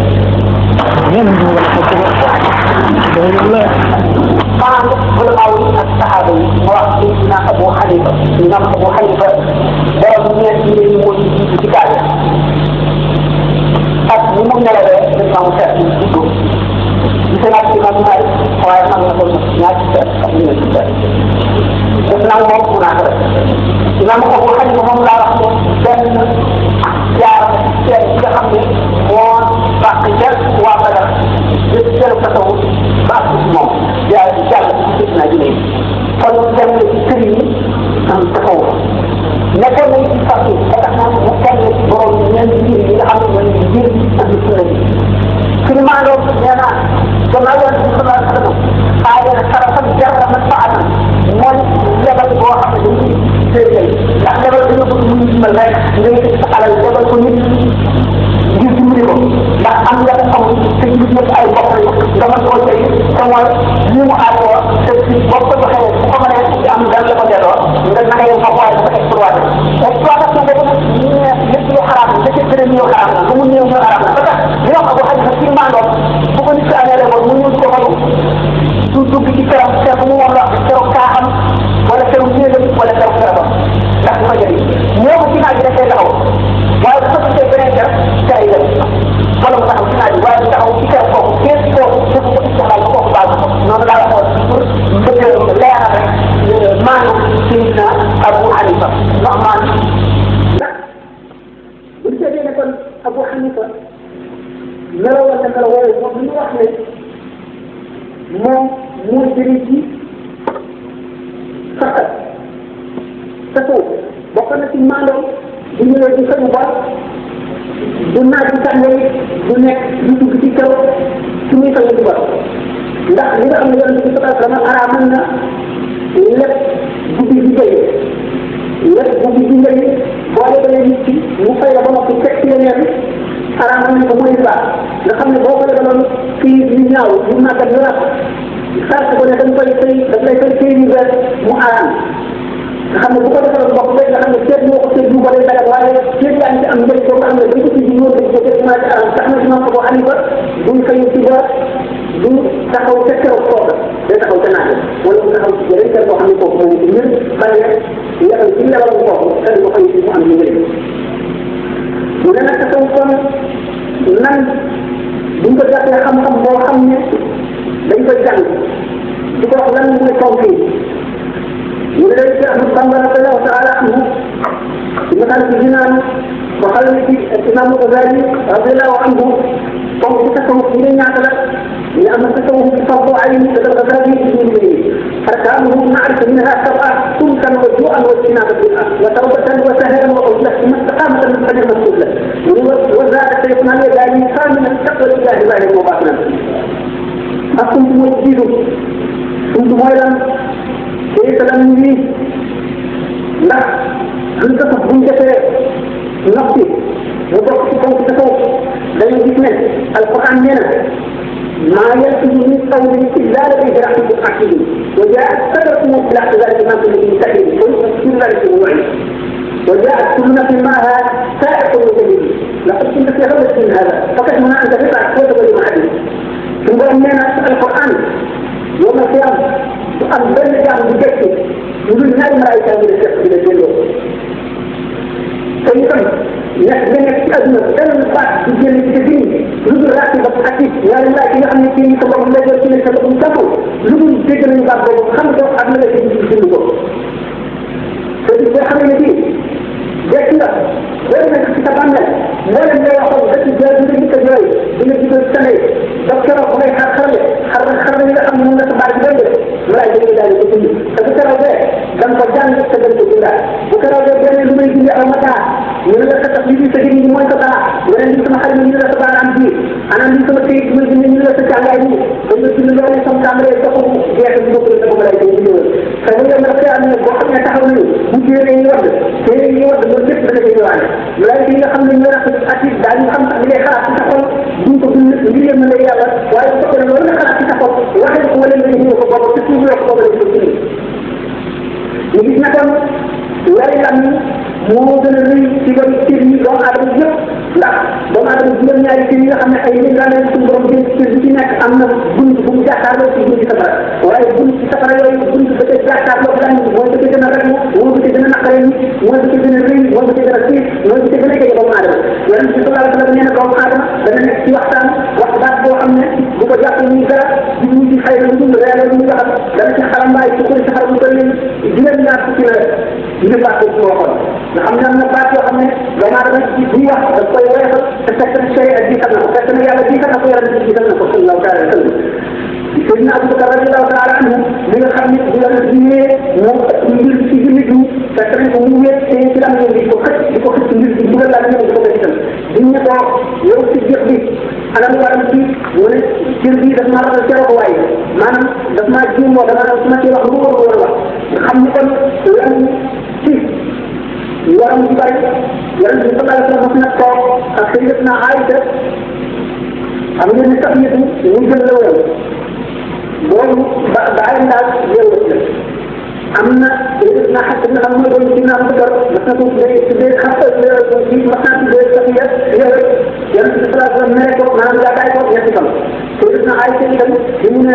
[SPEAKER 1] maanaam ulamaaw yi ak saxaaba yi mu wax Seydina Abu Hanifa imam Abu Hanifa borom ñeent yi ñu mooy jiitu ci gaal ak ni mu nelawee dañ maamu seet yi juddu gis naa ci imam Malik waaye man na ko ñaari seet ak ñeenti seet def naa moom mu naa ko rek imam Abu Hanifa moom laa wax ne benn jaar seet yi nga xam ne moo bàq jël waa Badar jël jël tasawu baax ci moom yaa jàll ci gis naa ji léegi kon dem na ci kër yi am tasawu nekkoon nañ ci fàttu ba tax na mu kenn ci borom ñeenti biir yi nga xam ne ñooy biir ak ci sunna yi suñu maandoo nee naa gannaaw yoon bi sallallahu alayhi wa sallam aaye na sarafal jarra man faatan mooy lebal boo xam ne dañuy séeréer ndax lebal dañoo bëgg mu ñu dimbal rek ngay teg sa alal lebal ko nit ngir dimbali ko ndax am nga ko amul te ñu nekk ay bopp lañu nga mën koo jëriñ te mooy li mu aajoo te ci bopp ko joxee fakkat te foofu bokk na ci maandoo bu ñëwee di xëy ba du naaj bi tàngee du nekk du dugg ci kaw su muy xëy di ba ndax li nga xam ne yonent bi sallallahu alayhi wa sallam araamal na lépp guddi di béy lépp guddi di béy boole ba nit ki mu fay la ba noppi teg ci leneen araamal nañ ko mooy baax nga xam ne boo ko lebaloon kii yu ñaaw yu màggat yu rafet sart ko ne dañ koy fay dañ lay fay kii yu bees mu araam nga xam ne bu ko defaloon bopp béy nga xam ne seet moo ko seet bu ko day dagal waaye seet yaa ngi ci am njëriñ boo xam ne dañ ko ci ji ñëw dañ ko fekk maa ci araam tax na si man ko boo andi ba duñ fay ci ba du taxaw ca keroog kooka day taxaw ca naaj wala mu taxaw ci yeneen kër boo xam ne kooku moom ci ñun bari na yàlla ci lebal kooku te du ko fay ci mu am njëriñ mu ne nag taxaw kon nan buñ ko jàppee xam-xam boo xam ne dañ koy jàng di ko wax lan mooy fonk yi ñu ne day Cheikh Ahmad Bamba radiyallahu taala anhu ci masal ci dinaan waxal na ci imam Ghazali radiyallahu anhu fonk ci tasawuf ñu ne ñaata la ñu am na tasawuf bi fardu ayn te dal Ghazali ci ñu ne أركانه نعرف منها سبعة سلكا وجوعا واجتنابا بالأرض وتوبة وسهلا وعزلة ثم استقامة من قدر مسؤولة وزاد سيدنا اليداني كاملا تقوى الله ظاهر وباطنا ما كنتم مجدين كنتم أيضا كيف لم يريد لا أنت تفهم نفسي وضعت فوق تفوق لا يجب القرآن لنا ما يلفظ من قول إلا لديه رحمة الحكيم وجاءت سبب في الاعتذار الإمام الذي سعيد كل ذلك الموعد وجاءت كل نفس معها سائق وجديد لقد كنت في غلط من هذا فقد هنا أنت تطلع كتب المحدث ثم أننا القرآن يوم القيامة وأنزل جعل بجسد يقول هذه الملائكة من الشيخ من الجنة فيقول نحن أزمة أنا بعد الجنة الكثير لذو الرأس بطحكي يا الله إلا أن يكيني صلى الله عليه وسلم سبب مكفر لذو الجنة من بعد خمسة أبنى لكي يجب فإذا حمل دي جاكنا ولم تتبعنا ولم لا يحضر ذات الجاذب لك جاي بنجد السنة ذكره ولا حرر إلى أمر الناس بعد ذلك لا يجب ذلك كله فذكره ذلك لم تجعل استدلت بالله وكره ذلك لم يجب أو متى من لا تقليدي سجني ما يتبع ولا يجب محل من لا تبع عن دي أنا عندي سمع شيء من لا تجعل عيني ويجب الله يسمع عمل يتقو يأخذ بكرة تقوم لا يجب فهو يمرق أن الواحد يتحول ممكن أن يورد من جسد الجوانب ولكن يخم من مرق أكيد دعني خمسة من خلاص تحول دون تكون مليون من الرياضة ويستطيع أن يورد خلاص تحول واحد هو الذي هو فضل تسوي ويحفظ المسلمين يجب نكم ويعلم موضوع الرئيس في بالتالي لو أدرج لا لو أدرج من يعني كذي أنا أيضا لا يمكن برمجة كذينك أنا بنت بنجا كارلو في بنت سفر وأي بنت سفر يوم بنت بتجا كارلو فلان وانت كذا نرجو وانت كذا نقرين وانت كذا نرين وانت كذا رسيل وانت كذا كذا لو أدرج يعني سفر على فلان أنا لو أدرج بدنا نحكي وقتان بو أمنا بوجا من كذا بنتي خير من ريال من كذا لأن سحرام باي كل سحر مكلم جل الناس كذا جل بعض الوقت نحن نبات وحنا لما رأيت فيها الطيارة تسكت الشيء الجيسنا تسكت يا الجيسنا طيارة الجيسنا صلى الله عليه وسلم سيدنا أبو بكر رضي الله تعالى عنه من الخميس إلى الدنيا من السجن تكرم أمومية سلام يكوخت من الدنيا لا يكوخت الدنيا تو يوم تجيء بي أنا مقارن بي من جلبي دمار الشيء هواي ما أنا دمار جيم ودمار اسمه شيء هو خمسة لأن يوم يبارك يوم يبارك لما نقول أخيرتنا عايشة أمين النسائية وجل الأول بول بعد الناس يوم أمنا إذا حتى من أمر بيتنا بكر مثلا في حتى في مثلا في السفية يوم الصلاة والملك وما لا تعرف يحصل إذا عايشة يوم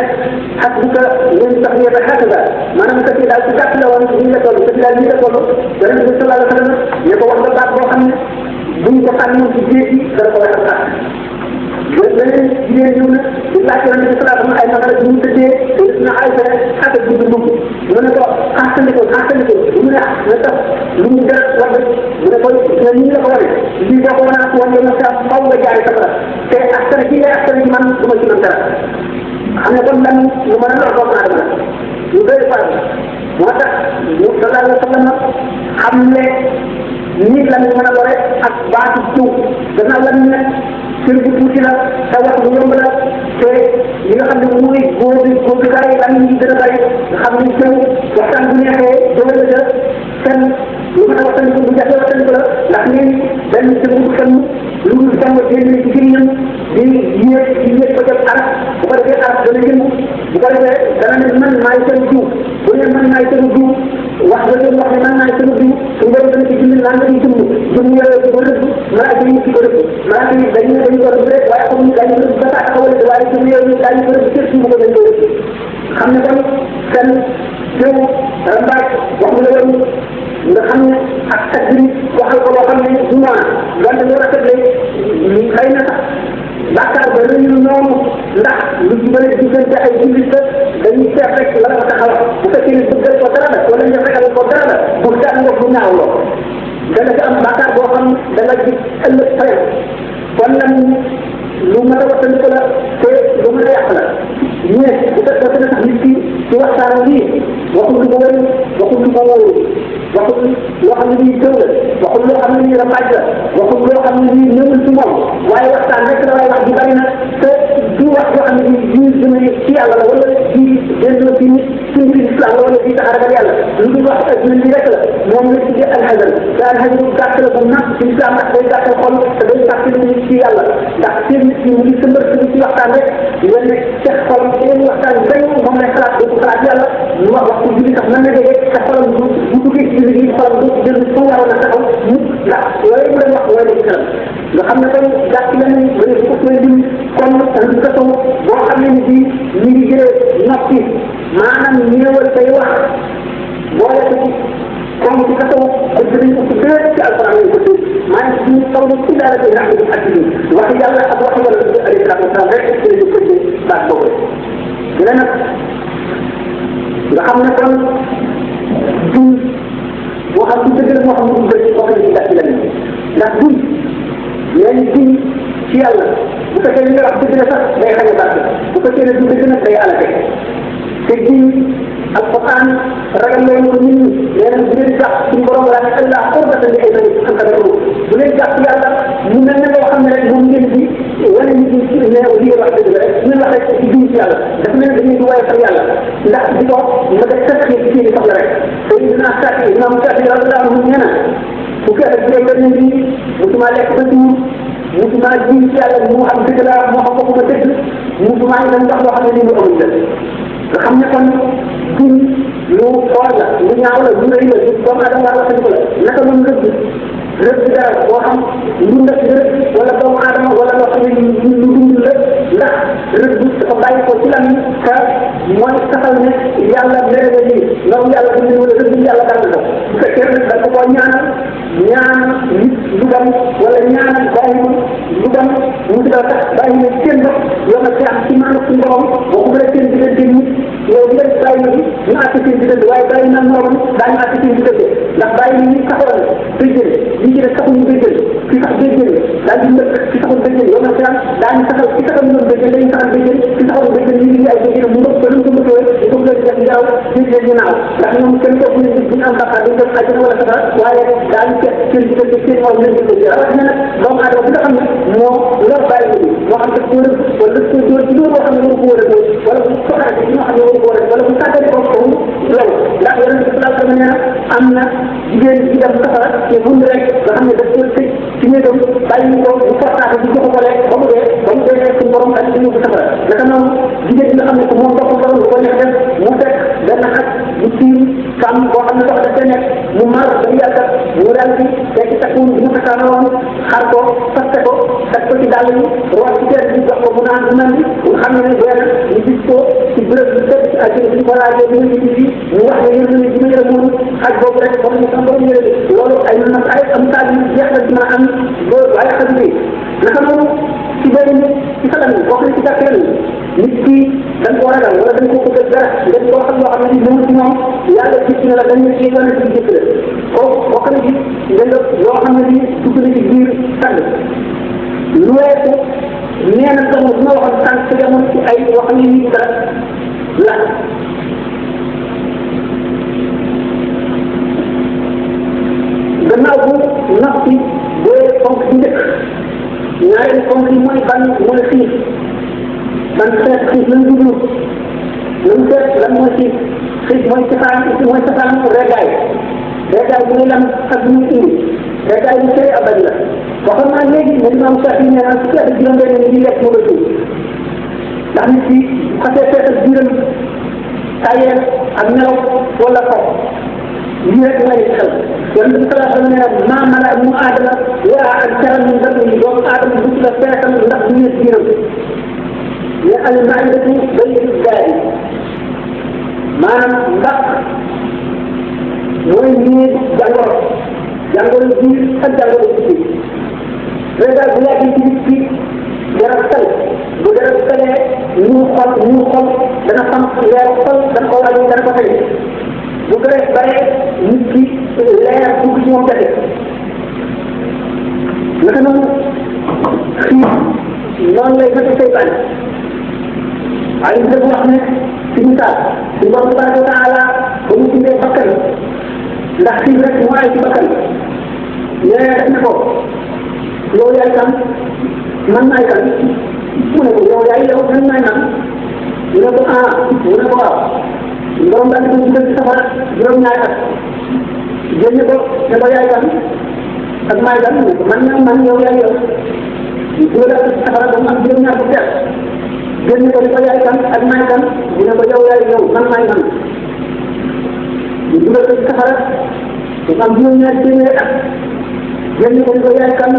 [SPEAKER 1] حتى من السفية هكذا ما نمسك إذا تكفل وانتهي لك وتكفل لك يوم الصلاة الله عليه وسلم يقول الله تعالى بنت قانون في جيبي ذكر الله لأن يجون يطلع كلام الإسلام ما أي مثلا يجون تجي إثنا عايزة حتى يجون من هو أحسن لكم من من درس واحد من هو من الأول اللي يقول أنا أقول مثلا أول جاي كذا كأحسن كذا أحسن من ثم كذا ترى أنا أقول لهم لما أنا أقول هذا يبغى يفعل sallallahu alayhi wa sallam xam ne nit la ñu mën a lore ak baatu jiw gannaaw la ñu nekk cër bu tuuti la te wax lu yomb la te li nga xam ne mooy góobukaay yi lan yi gën a bëri nga xam ne jëw waxtaan bu neexee jëwal la seen lu mën a waxtaan bu jafe waxtaan la ndax ñun benn jëw bu fenn lu dul jàng génn ci génnam di yéeg ko jëm arab bu ko defee arab dana yëngu bu ko defee dana ne man maay seen jiw bu ne man maay seen jiw wax nga doon wax ne man maay seen jiw su ngeen dana ci bind naan dañuy jëm yooyu di ko rëbb malaaka yi di ko rëbb malaaka yi dañu ko rëbb rek waaye xamuñu dañu rëbb ba tax xawale waaye su yooyu dañu ko rëbb kër suñu ko dañ ko rëbb xam ne kon seen jiw rambaaj wax nga loolu nga xam ne ak tadbir waxal ko loo xam ne du noonu wante lu rafet la xëy na sax bàkkaar ba rëy noonu ndax lu ci bëri diggante ay jullit la dañuy seet rek la nga taxaw bu fekkee ne bëggal ko dara la wala nga fekkal ko dara la bu daan nga bu ñaaw loo dana ci am bàkkaar boo xam da nga gis ëllëg fay kon nag lu mën a wattandiku la te lu mën a yàq la mais bu fekkee ne sax nit ki ci waxtaan bii waxul lu ko wëri waxul lu ko wóoru waxul loo xam ne nii jëw la waxul loo xam ne nii rambaaj la waxul loo xam ne nii ñëwul ci moom waaye waxtaan rek la waaye wax ji bari na te du wax yoo xam ne nii jiw jëmale ci yàlla la wala ci delloo ci nit ci mbiri islam la wala ci tax a ragal yàlla lu dul wax ak li rek la moom la tuddee alxazal te alxazal gàtt la bu natt ci islam ndax day gàttal xol te day fàttali nit ci yàlla ndax seen nit ñi mu ngi sëmbar ci waxtaan rek yéen ne ceex xolam yéen waxtaan bi rek moom lay xalaat du ko xalaat yàlla lu wax waxtu julli sax mën na déggee te xolam bu duggee ci julli gi xolam du jël fu mu waroon a taxaw mu ndax yooyu mu leen wax mooy ci kanam nga xam ne kon gàtt la ni ba ne bu ko koy dim kon lu ko taw boo xam ne ni bii ñu ngi jëlee noppi maanaam ñëwal say wax boole ko ci comme ci kasaw bëgg nañ ko ci gën ci alquran lañ ko tudd maanaam suñu taw ci daara bi rax ak ci wax yàlla ak wax wala ci alayhi salatu wasalam rek ci lañu ko ci baat boobu dina nag nga xam ne kon duñ boo xam ci dëgg la moo xam ne bëri bokk na ci gàtt la ndax duñ leen duñ ci yàlla bu fekkee li nga wax dëgg la sax day xañ a bàtt bu fekkee ne du dëgg nag day alate te duñ alquran ragal leen ko nit ñi nee na bu leen jàpp suñu borom laa ne allah xordata li ay nani xam nga bu leen jàpp yàlla mu mel ne loo xam ne rek moom ngeen di wane nit ñi ci ne li ngeen wax dëgg la rek bu leen waxee ci duñ ci yàlla dafa mel ne dañuy di waaye sax yàlla ndax di ko nga def sax ci seen i soxla rek te dina sax imam sax radiyallahu anhu nee na bu fekkee bu dee benn bi musuma lekk ba suur musuma jiw ci yàlla moo xam dëgg la moo xam bokkuma dëgg musuma itam ndax loo xam ne nii lu amul la nga xam ne kon duñ lu xool la lu ñaaw la lu rëy la lu doomu aadama war a ko la naka noonu rëbb dara boo xam lu ndëkk rëbb wala doomu aadama wala loo xam ne lu dund la ndax rëbb dafa bàyyi ko ci lan te mooy saxal ne yàlla mere na lii loolu yàlla dund wala rëbb yàlla dal ko bu fekkee nag da ko koo ñaanal ñaan nit lu dem wala ñaanal bàyyi lu dem mu ci tax bàyyi ne seen bopp yoo nga ci am ci maanaam suñu borom boo ko bëre seen diggante nit yow di leen bàyyi ni ñu àtte seen diggante waaye bàyyi na morom daañu àtte seen diggante ndax bàyyi ni ñu taxawal day jël li ci def taxul ñu day jël ki sax day jël daal di nëkk ki taxul day jël yow nga ci am daañu taxal ki taxal ñoom day jël dañu taxal day jël ki taxawal day jël ñu ngi ay day jël mu nëkk ba lu ko mëtoo di ko leen def njaaw ñu leen ñu naaw ndax ñoom kenn ko ñu ñu am bakkaar dañu def àjjana wala safara waaye daañu seet seen diggante seen morom leen jël ci rawat na nag doomu aadama bi nga xam ne moo lor bàyyi ko moo xam daf ko wër wala daf ko dóor ci loolu boo xam ne waru ko wër a dóor wala bu soxla ci ñoo xam ne waru ko wër wala bu tàggale ko ko loolu ndax yonent bi sallallahu alayhi wa sallam nee na am na jigéen ci dem safara te mun rek nga xam ne daf ko tëj ci néegam bàyyi ko bu fortaatu di jox ko lekk ba mu dee suñu borom ak suñu ko safara naka noonu jigéen bi nga xam ne ko moom dox ko borom ko neex def mu fekk benn xaj bu tiim kam boo xam ne dox daf nekk mu mar ba yàgg mu daal di fekk takkuun bi mu tasaana woon xar ko faste ko teg ko ci dàll yi root ci teer bi jox ko mu naan bu mel ni nga xam ne doy na ñu gis ko ci bërëb bi tëdd ak ci ko laajee bi nga gis mu wax ne yéen ne dina yëre moom xaj boobu rek ba ñu sama borom yëre loolu ay am taal yi jeex la dina am loolu waaye xaj bi naka noonu ci bëri ci salam bokk na ci gàttal nit ki dañ ko ragal wala dañ ko bëgg dara dañ ko xam loo xam ne ni ci moom yàlla gis na la dañu ci yoon ci jëf la ko bokk na ci dañ loo xam ne ni dugg na ci biir sànn lu weesu nee na dama bu ma waxoon sànq ci jamono ci ay wax ne ni dara la ñaareel comme li mooy ban mooy xiif ban xeet xiif lan jublu lan seet lan mooy xiif mooy safaan reggaay bu muy lan ak bu muy indi reggaay bu sëy abadi la waxoon naa léegi ne Imam Shafi nee naa fukki at juróom-benn ni di lekk moo la tuur ndax nit ki xasee feetal biiram tayeel ak nelaw wala ko lii rek ngay xel yonent bi sallallahu alayhi wa sallam maa mala mu aadama waa ak caral ñu ndax yi doomu aadama bu la feetal ndax du ñees biiram ya al maidatu baytu daari maanaam ndax mooy ñii jàngoro biir ak jàngoro biir régal bu yàggee ci nit ki dara sal bu dara salee ñu xol dana xam leer xol dana ko wàññi dana ko tëj bu gëree bare nit ki leer dugg ci moom jafe naka noonu xiif noonu lay naka seytaan waaye ñu def wax ne ci misaal ci borom tabaraka wa taala ba mu tuddee bakkan ndax xiif rek mu ay ci bakkan nee na ko yow yaay kan man maay kan mu ne ko yow man maay man mu ne ko mu ne ko waaw borom daal di ko dugal ci safara juróom-ñaari at génne ko ne ko yaay kan ak maay kan mu ne ko man yow ñu dugal ci safara ba mu am juróom-ñaar bu teel génne ko ne ko yaay kan ak maay kan mu ne ko yow man maay man ñu dugal ko ci safara ba mu am juróom-ñaari téeméeri at génne ko ne ko yaay kan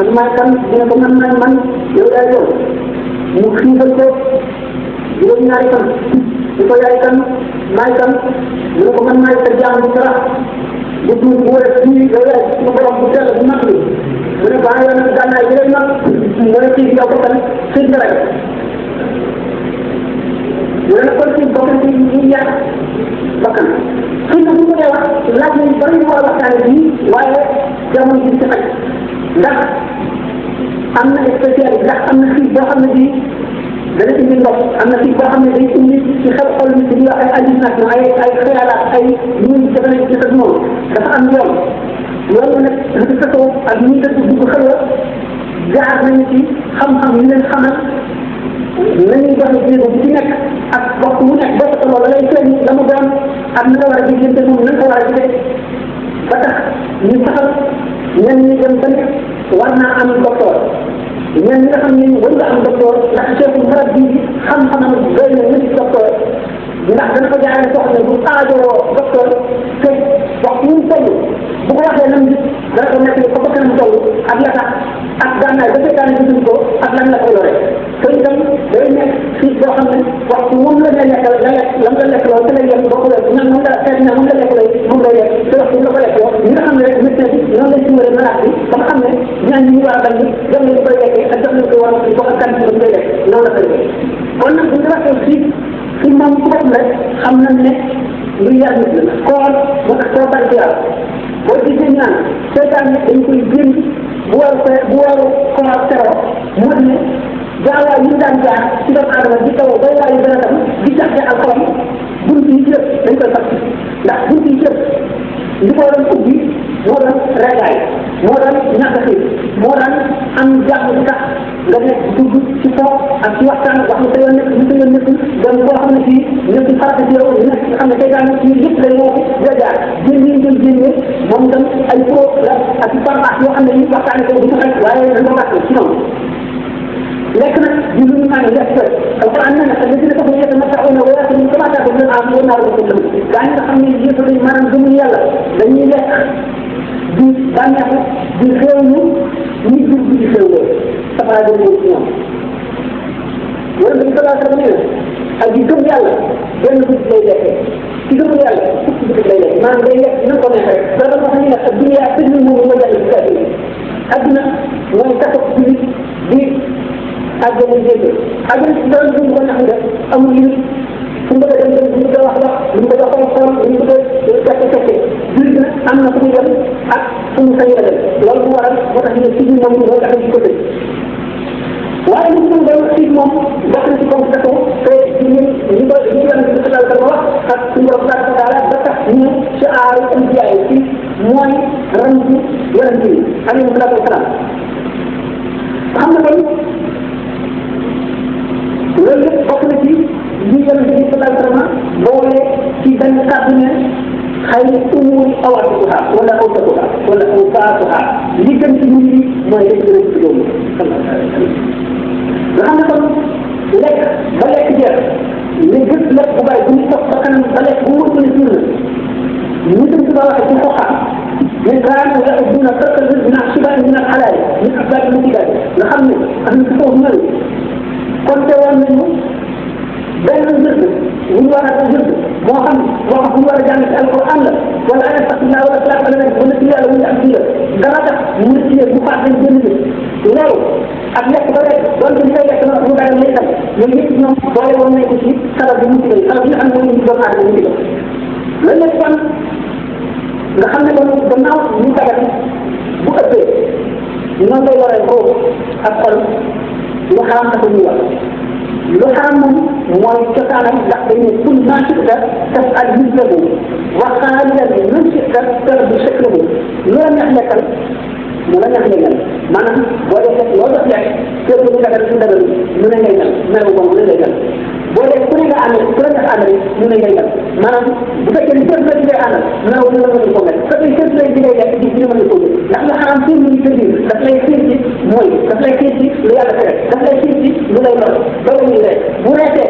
[SPEAKER 1] ak maay kan mu ne ko man maay man yow mu xiifal ko juróom-ñaari fan di ko yaay kan maay kan mu ne ko man maay sa jaam bu sarax bu tuur bu wér fii yow yaay suñu borom bu teel bu mag bi mu ne ko yoon gànnaay bi lay mag mu ne kii yow ko kan xiif nga rek mu ne kon ci bokk ci ñu yàq bakkan xëy na bu ñu koy wax laaj nañu bari ñu war a waxtaane bii waaye jamono ji ci xaj ndax am na spécial ndax am na xiif boo xam ne bii dana indi ndox am na xiif boo xam ne day indi ci xel xol nit ñi ay hallucination ay xealaat ay ñun dafa nekk ci sa moom dafa am yoon nag lu ci sasoo ak ñi dëkk dugg xel la jaar nañu ci xam-xam yi leen xamal nañuy joxe jéego bu ci nekk ak waxtu mu nekk boo ko tolloo la lay feeñ la mu doon ak na nga war a gisante moom na nga ko war a gisee ba tax ñu saxal ñenn ñi dem ba ne war naa am docteur ñenn ñi nga xam ne war nga am docteur ndax cheikhu marab bi xam-xamam doy na ñetti docteur ndax dana ko jaarale soo xam ne bu aajoo docteur te waxtu mu toll bu ko waxee nam gis dana ko nekk ko ba kanam toll ak la tax ak gànnaay ba seetaan gisuñ ko ak lan la ko yore te itam day nekk xiif boo xam ne waxtu moom la ne lekkal la lekk lam la lekk loolu te lay yem bokk la ñan moom la seet na moom la lekk lay moom lay lekk te waxtu la ko lekk loo ñi nga xam ne rek médecin bi noonu lay simale malade bi ba nga xam ne ñaan ñi ñu war a bañ jox nañu koy lekkee ak jox nañu ko war a bokk ak kan bi koy lekk noonu la koy lekk kon nag bu ñu waxee xiif ci moom ci boppam rek xam nañ ne lu yar nit la koor mu ak koo bari yàlla boo gisee ñaan seetaan ne dañ koy génn bu waru koor teroo mu ne gaawaay yi daan jaar ci doomu aadama di taw bay waayu dana tam di jaxte ak xolam bunt yi ci yëpp dañ koy fàtt ndax bunt yi ci yëpp li ko doon ubbi moo doon regaay moo doon ñàkk xiif moo doon am jàmm bu tax nga nekk dugg ci foofu ak ci waxtaan wax nga sa yoon nekk ñu sa yoon nekkul dem boo xam ne fii nekk farata ci yow nekk nga xam ne tey daal ci yëpp lay woo nga jaar génn yi jël génne moom itam ay pro la ak barbaax yoo xam ne yi waxtaane ko du ko xaj waaye dañ ko gàtt ci noonu lekk nag di lu ñu naan lekk alquran nee na sax dina ko yéete ma taxaw na wala ñu commencé ko leen am woon naa la ko lëm gaa ñi nga xam ne yëpp dañ maanaam gëmuñu yàlla dañuy lekk di bànneexu di xéewlu ñi jur di xéewloo safara dem ci ñoom wala dañ ko laata ne ak di gëm yàlla benn bés lay lekkee ci gëmul yàlla fukki bés lay lekk maanaam day lekk na ko neex rek loolu wax nañu ne ak dunya tëj moom moo jàll ci kàddu yi adduna mooy kasab ci di àjjana jéggi àjjana ci doon duñ ko nax def amul limite fu mu bëgg a dem bu ñu ko wax bu ñu ko jox xool bu ñu ko fekke fekke jullit nag am na fu muy dem ak fu mu sañ a dem loolu bu waral moo tax ñu ne ci biir moom moo tax ñu ko tëj waaye li ñu doon ci moom bokk na ci compétition te ñu ko ñu yàlla ci sallallahu alayhi wa sallam wax ak suñu borom taala taala ba tax ñu ci aaru anbiya ci mooy ram ci yonent yi alayhi salaatu wa salaam xam ne kon loolu lépp bokk na ci li Yonent bi sallallahu alayhi wa sallam boole ci benn kàddu ne xayru umuuri awaatuha wala awsatuha wala awsaatuha li gën ci nit ñi mooy li gën a ci loolu nga xam ne kon lekk ba lekk jeex li gën lekk bu bàyyi bu ñu toog ba kanam ba lekk bu wóor ne suur na ñu dem ci ba waxee ci xoxaan من كانوا يأخذون فرق الرزق من الشباب من الحلال من أسباب المتبادل نخمن أن تفوه منه كنت ومنه بين الرزق من وراء الرزق محمد وقف من وراء جامعة القرآن ولا يستطيع الله ولا سلاح ولا نبي ولا سلاح ولا أمثلة درجة مرسية مقاطع الجنة لو أبيك بلد وانت بلد كما أقول على الميتة من يتنم ضوء وما يكشي سبب المتبادل سبب الأمر من يجب على المتبادل لن يكون nga xam ne kon gannaaw ñu dagat bu ëppee ñoo koy waree ko ak xol lu xaram dafa ñuy wax lu xaram moom mooy cosaanam ndax dañ ne kul maa shi'ta taf'al mislahu wa xaalidan man shi'ta tardu shaklahu lu la neex lekkal mu la neex ngay mel maanaam boo dee fekk loo def lekk kër bu ñu dagat su dagal mu ne ngay mel mel moom mu ne ngay mel boo dee ku ne nga àndal ku la nga àndal ñu ne ngay mel maanaam bu fekkee ni kër la di ngay àndal mu ne wala la mën ko mel bu fekkee kër la di ngay lekk di dina mën ko mel ndax lu xaram fi mu sa biir daf lay xiir ci mooy daf lay xiir ci lu yàlla tere daf lay xiir ci lu lay lor doo ñu lekk bu reetee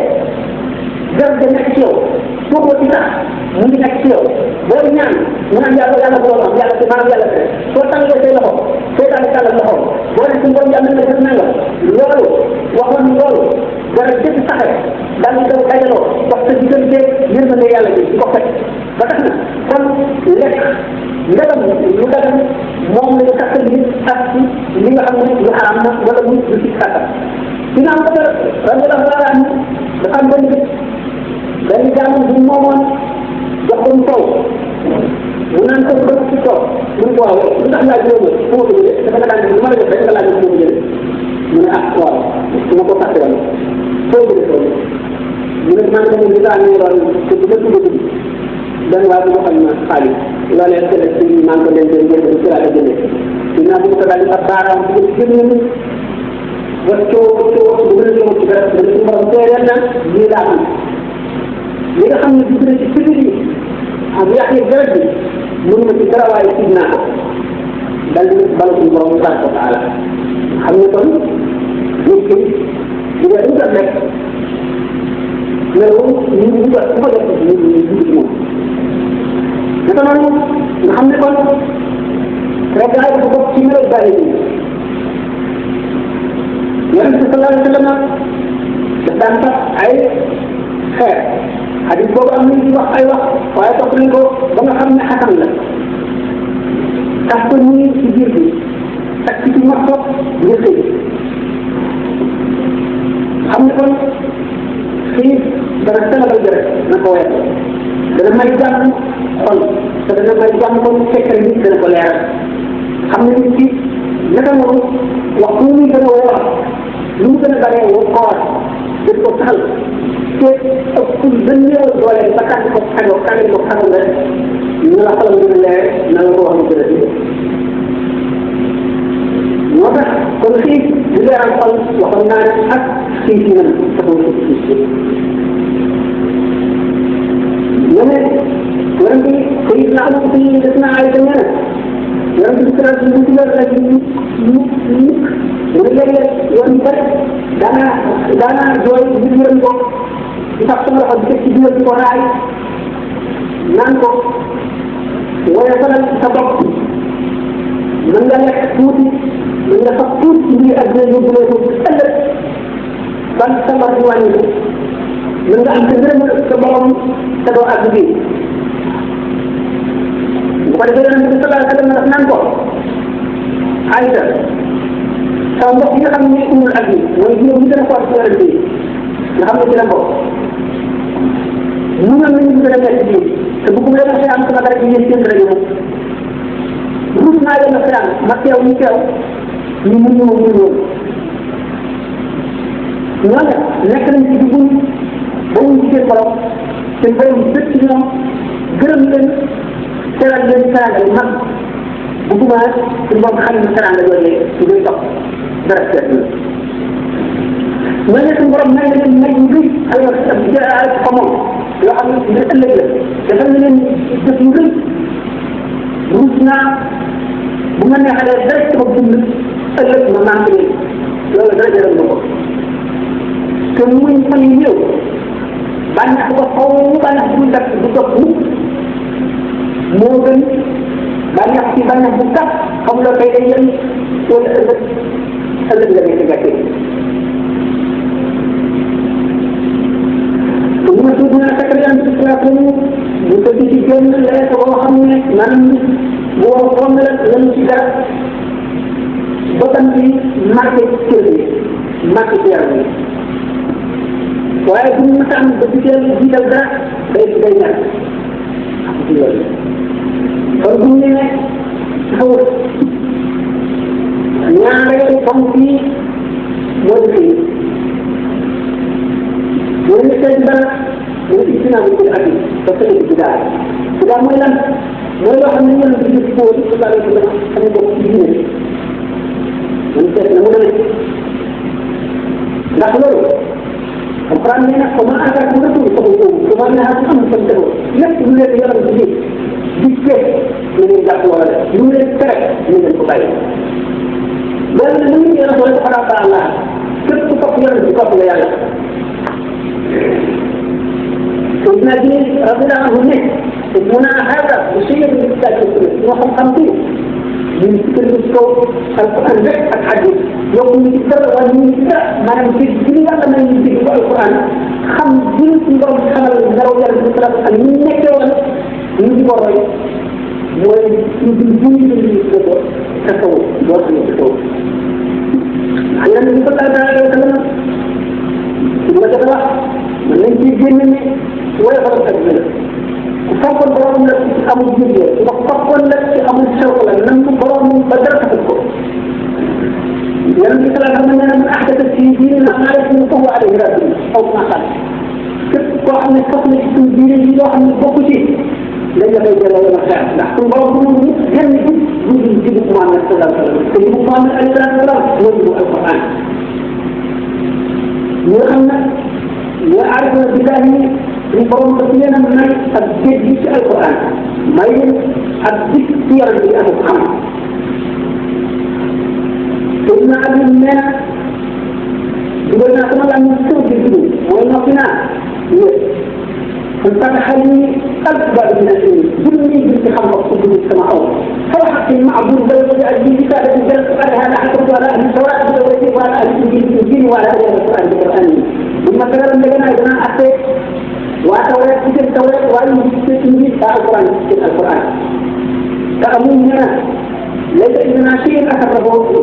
[SPEAKER 1] garab da nekk ci yow foogoo ci sax mu ngi nekk ci yow boo ñaan mu naan yàlla yàlla boo am yàlla te maanaam yàlla tere soo tàngalee say loxo seytaan tàngal loxo boo ne suñu borom yàlla na def nanga loolu waxoon loolu garab jëpp saxee daal di daw dajaloo wax sa diggante yërmande yàlla bi di ko fekk ba tax na kon lekk ndegam lu dagan moom la ñu taxal nit ak ci li nga xam ne lu xaram na wala muy lu ci kàttan dina am ko radiyallahu taala anhu dafa am benn jaamam bu moomoon jox ko mu taw mu naan ko bëgg ci toog mu ne ko waaw lu tax laaj loolu fu ma ko jëlee dafa la daan def lu ma la def rek nga laaj fu ma ko jëlee mu ne ah waaw su ma ko fàtte woon foo jëlee tool mu ne man dama ñu daan ñoroon te bu ma tudd benn waa bu ma xam na xaalis loolee gën a ci maa ngi ko leen jël jël ci laa ko jëlee dinaa bu ko daal di ab baaraam bu ko génn ba coow bu gën a jëm ci dara dana ci borom teeleel na lii laa am li nga xam ne dugg na ci sibir yi ak yàq yi garab bi mën na ci dara waaye tiit naa ko dal di bala suñu borom tabaraka wa taala xam ne kon nit ki di nga dugg ak lekk mais ñu dugg ak ku ko def ñu dugg ci moom naka noonu nga xam ne kon rek daal dafa bokk ci melo bàyyi bi Yonent bi sallallahu alayhi wa sallam daf daan tax ay xeer xadis boobu am nañu ci wax ay wax waaye topp nañ ko ba nga xam ne xasan la tax ko nii ci biir bi ak ci ci morso ngir xëy xam ne kon fii dana selal jërë na ko weer dana may jàmm xol te dana may jàmm kon fekkere nit dana ko leeral xam ne nit ki naka noonu waxtu muy gën a woor lu mu gën a baree woo koor dañ ko saxal te ëpp ba néewal doole ba tànn ko xagal rek ñu la xolam gën a leer na la ko wax mu gën a dégg moo tax kon xiif di leeral xol waxoon naa ne ak xiif yi nag dafa ko xiif ñu ne waram bi xiif na am ko yi def naa ay dana waram bi sira ci ñu la ak ñu mu ne léeg-léeg yoon yu bëri daanaa jooy di yërëm ko di tax sama loxo di teg ci biir di ko raay naan ko wala falal sa bopp mën nga lekk tuuti mën nga sax tuuti ci biir àddina yóbbulee ko ëllëg ban sa lor di wàññi ko mën nga am sa ngërëm sa borom sa doo àgg bi bu ko defee yonent bi sallallahu alayhi wa sallam daf naan ko Aïda sama mbokk yi nga xam ne umul ak yi mooy juróom ñi gën a xool ci yonent bi nga xam ne ci la mbokk mu ñoom nañu gën a nekk bii te bu ko leen a xëy am sama dara bi yéen seen rajo moom ruus naa leen a xëy ma teew ñu teew ñu mun ñoo mun woon ñooñu nekk nañ ci dugub ba wuñ ci seen borom seen borom bët ci ñoom gërëm leen teral leen teranga yu mag bu gumaa suñu bopp xam ne teranga yooyu ci doy topp dara seet na ne suñu borom may na leen may yu rëy alors ak xamoon yoo xam ne ëllëg la defal na leen jëf yu rëy ruus naa bu ma neexalee dara ci sama dund ëllëg ma manqué leen loolu dara jaral na ko te muñ fan yu néew bànneex ko xaw bànneex bu dakk du topp mukk moo gën bànneex ci bànneex bu kat xam la kay day yem wala ëllëg la nekk gàcce bu ma tudd naa secrétaire de situation bu ko ci génn lekk boo xam ne maanaam boo xam ne lañu ci dara ba tam ci marqué cër bi marqué ci yaram bi waaye bu ñu mën a am ba ci teel jiital dara day ñàkk ci loolu kon bu ñu ne xaw ñaareel comme fii moo di fii mooy ne tey dara mooy ci ginnaaw bi ci at yi ba tey ci daal ci daal mooy lan mooy loo xam ne ñoom ñu ngi ko ci daal di ko xam ne bokk ci diine man seet na mu demee ndax loolu alquran nee na comment attaque mu retour ko ko comment ne am am tam tego lépp lu leen yaram ci di fekk ñu leen jàpp wala lu leen tere ñu leen ko bàyyi loolu nag ñu ngi leen ko xalaat Allah képp ku topp yaram ci topp nga yàlla سيدنا جليل رضي الله عنه منه اسمنا هذا بشيء من التاكيد وهم خمسين من كل الصوت القرآن بحث الحديث يوم يكتر ومن يكتر ما يمكن جليل ولا ما يمكن القرآن خمسين في يوم حمل الزروية المطلق المنك يجب الرئيس ويمكن جليل التصور تصور يوصل التصور عن النبي صلى الله عليه وسلم ثم تبع من يجي جنني ولا فرق بيننا فقط برام لك أمر جديد وفقط لك أمر شغلة من برام بدرك الكل يعني مثلا من أحدث في ديننا ما يكون هو عليه رأي أو ما قال كيف قام يستقبل في دين الله عن البقوة لا يبين له مكان نحن برام جنب يجب معنا السلام يجب معنا السلام ويجب القرآن وأن يعرف بالله من قوم كثيرا من الذكر في القرآن ما الذكر في القرآن سيدنا أبي المال يقولنا كما لم يستوى بالجنود والنصنا فانفتح لي ألف باب من السنين جنني بالتخام مقصود بالسماوات فوحق المعبود بل أجل كتابة الجلس على حسب وعلى أهل سواء بتوجيه وعلى أهل الدين وعلى أهل القرآن ثم كلام لنا إذا أتيت وأتوات في التوراة وأن يستثني القرآن تأمون ليس إذا شيء أخذه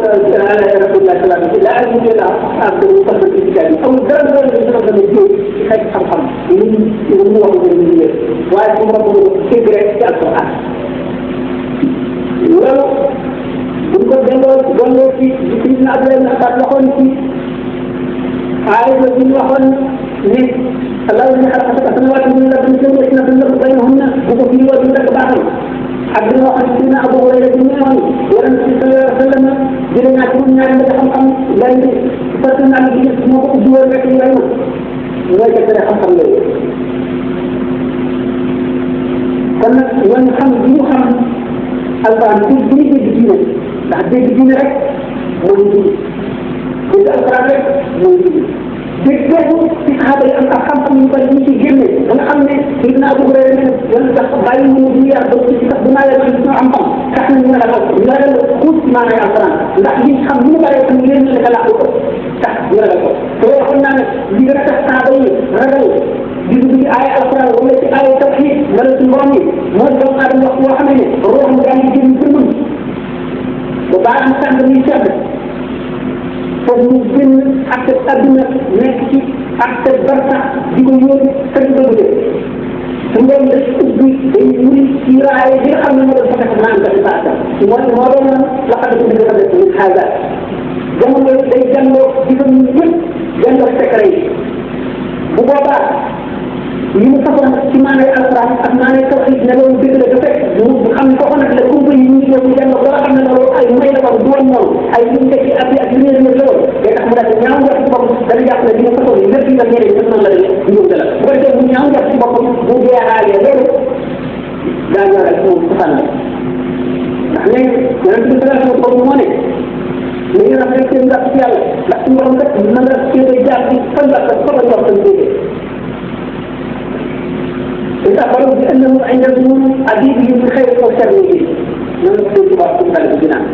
[SPEAKER 1] على رسول الله صلى الله عليه وسلم لا أجد له أبد المصدر في الكتاب أو الدرجة التي تقدم الجيد حيث حرحم من هو بالمدير وأيضا ربه فكرة القرآن ولو قلت في سيدنا عبد الله بن عباس عارف بالوحن من الله من خلق السماوات والأرض بالجنة إن في الأرض بينهن وفي وجهك بعضهم عبد الله سيدنا أبو هريرة جميعا ولم صلى الله عليه وسلم جلنا كل نعم بحقا لا يفتن على الجسم وقدوا البحر العيون وجد حقا له كما ونحمد يوحم الآن تجري بالدين بعد الدين لك موجود إذا أسرع موجود بالجهد في هذا الأحكام من بني الجنة ونحن سيدنا أبو هريرة ونتقبل الموضوع بما يجب عمقا نحن من الأرض لا نقول ما نعرفنا نحن نحن من الأرض لك لا أقول تحت من الأرض فيقولنا لذلك تحتاجي رجل جزء آية القرآن والتي آية توحيد ملك المرمي موجب قادم وقوة حمله الروح مجاني جن كلهم وبعد مستعمل من شابه فممكن أكثر أدنى نكتي أكثر بركة ديكون تجربة ثم يقول سيراء غير أمن من الفتح الآن بحثاته ثم لقد كنت من هذا جمع جمع بكم جمع السكرين بابا يمكن كمان الأسرار أثناء التوحيد نلوم بكل جفاء بخم فقط لكم بيجي ويجي وراء من الأرض أي ما يلقى بدون نور أي يمكن أبي أجمل من moom safaan la ndax léegi yonent bi sallallahu alayhi wa sallam moo ne li ngeen rafet seen ndax ci yàlla ndax suñu borom kat mën nga féete jaar ci fan la fa la jox seen féete إذا بأنه عندهم عديد من خير وشر من الكتاب في الجنان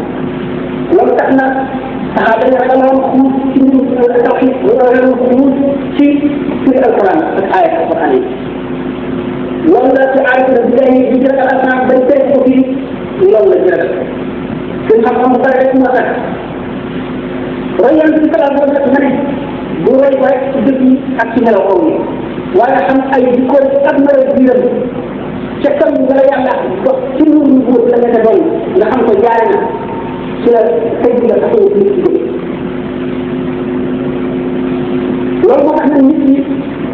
[SPEAKER 1] لو تحنا هذا يعلم خمس من التوحيد ويعلم خمس في القرآن الآية القرآنية ولا تعرف بالله بجرد الأسماء بل تجد فيه لولا الجرد في الحقام طريقة مثلا ويعلم في كلام من بوري ويجب أكثر القومي waaye xam ay jikko ak mara biiram ca kam nga la yàlla dox ci lu ñu góor la nga doon nga xam ko jaare na ci la xëy bi la taxaw nit ci jóge loolu moo tax nag nit ñi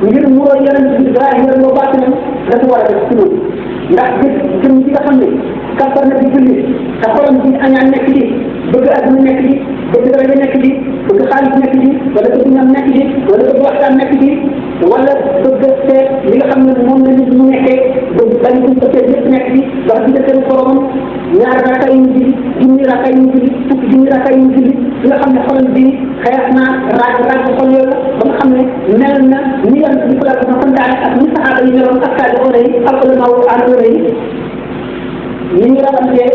[SPEAKER 1] ngir muroo yeneen bi zahir loo bàtt na dafa war a def ci moom ndax gis jëm ci nga xam ne kàppar na di julli te xolam bi añaan nekk ci bëgg àdduna nekk ci bëgg dara nekk ci bëgg xaalis nekk ci wala bëgg ñam nekk ci wala bëgg waxtaan nekk ci wala bëgg seet li nga xam ne moom la nit mu nekkee bëgg bañ ko seet lépp nekk ci wax ci seen boromam ñaar rakay yu julli junni rakay yu julli fukki junni rakay yu julli li nga xam ne xolam bi xeex naa raaj xol yooyu ba nga xam ne mel na ni yan di place na santaane ak ni saxaaba yi meloon ak kaadi ole yi ak ulama wu àndoona yi ni ñu rawantee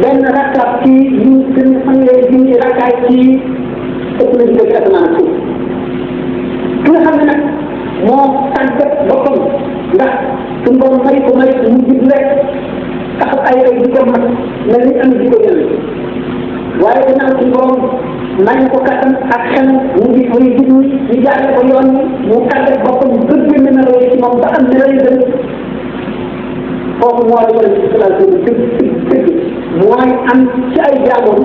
[SPEAKER 1] benn rakkaab ci ñu gën fanweeri junni rakkaay ci ëpp na jóge asamaan suuf ki nga xam ne nag moo tàggat boppam ndax suñu borom may ko may mu jub rek tax ay di ko mat mel ni am di ko yële waaye gannaaw suñu borom may ko kattan ak xel mu ngi muy jub ñu jaarale ko yoon mu tàggat boppam bëgg na na roy ci moom ba am ne lay gën foofu moo la yore ci place bi dëgg mooy am ci ay jaamoon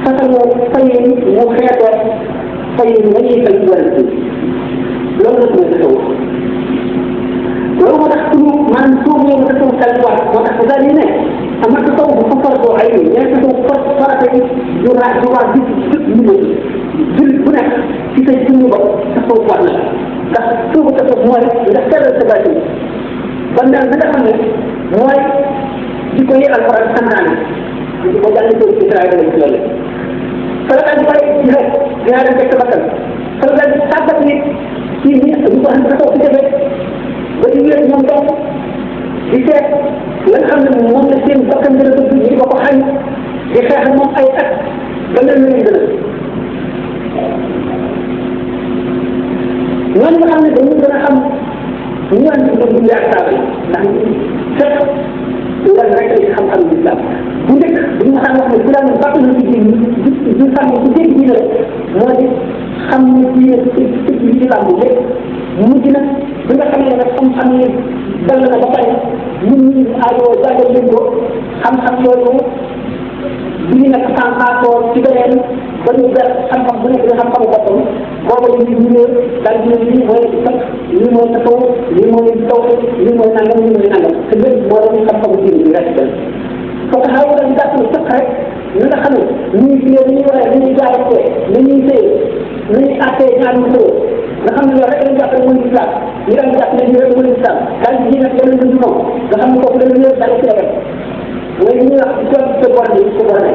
[SPEAKER 1] façon fayee mu xeetoo fayee nga ñuy fay ci wàllu loolu la mooy tasawuf loolu moo tax suñu maanaam suuf yow ma tasawuf kal wax moo tax daal di ne am na tasawuf bu faratoo ay ñeneen tasawuf farata yi du raaj du wax jullit bu nekk ci sa jëmmu bopp tasawuf war na ndax suufu tasawuf mooy nga seetal sa baatin ba mel na nga xam ne mooy di ko yi alxuraan santaane di ko jàll ci Israël ci loolu fala daal di bàyyi jihaad jihaad ak sa bakkan fala daal di tàggat nit ci ni ñu ko xam ne tasawuf ci defee ba di wéet ñoom donc di seet la nga xam ne moom la seen bakkan gën a bëgg ñu ko xañ di xeex ak moom ay at ba mel na ñu gën a ñooñu nga xam ne dañu gën a xam ñu naan ci dugg ak saaba yi ndax fekk lan rek ay xam-xam l'islam bu njëkk bu ñu xam wax ne bu daan bàq na ci ñu xam ne ku dégg diine rek moo di xam ne diine ci l'islam bu lépp mujj na bi nga xam ne nag xam-xam yi dal na ba pare ñun ñu aajoo jàngal leen ko xam-xam yooyu bi ñu nekk sànqaatoo ci beneen ba ñu ber xam-xam bu nekk nga xam-xamu boppam boobu la ñuy ñëw daal di ne lii mooy sax lii mooy taxaw lii mooy taw lii mooy nangam lii mooy nangam te lépp moo doon xam-xamu diine bi rek benn foofu xaw ma dañu gàtt na sëq rek ñi nga xam ne ñu ngi fiyee ni ñuy waree ni ñuy jaayatee ni ñuy téye ni ñuy àttee ñaari sëw nga xam ne loolu rek lañu jàppale mooy islam ñu daan jàpp ne lii rek mooy islam daal di nag yeneen dund moom nga xam ne kooku dañu ñëw daal ci rek mooy li ñuy wax ci code de bord bi ko borne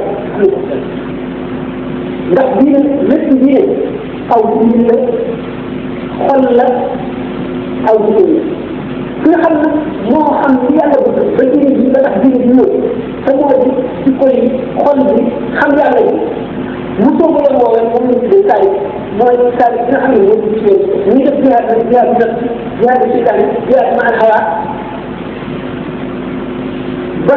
[SPEAKER 1] ndax diine lépp diine aw diine la xol la aw diine ki nga xam ne moo xam li yàlla bëgg ba diine bi ba tax diine bi ñëw te moo di ci koy xol bi xam yàlla yi mu soog a yor woowee moom lañ tuddee taalib mooy taalib bi nga xam ne moom ci leen ñu def jihaad nag jihaad bi nag jihaad bi seytaane jihaad ma al hawa ba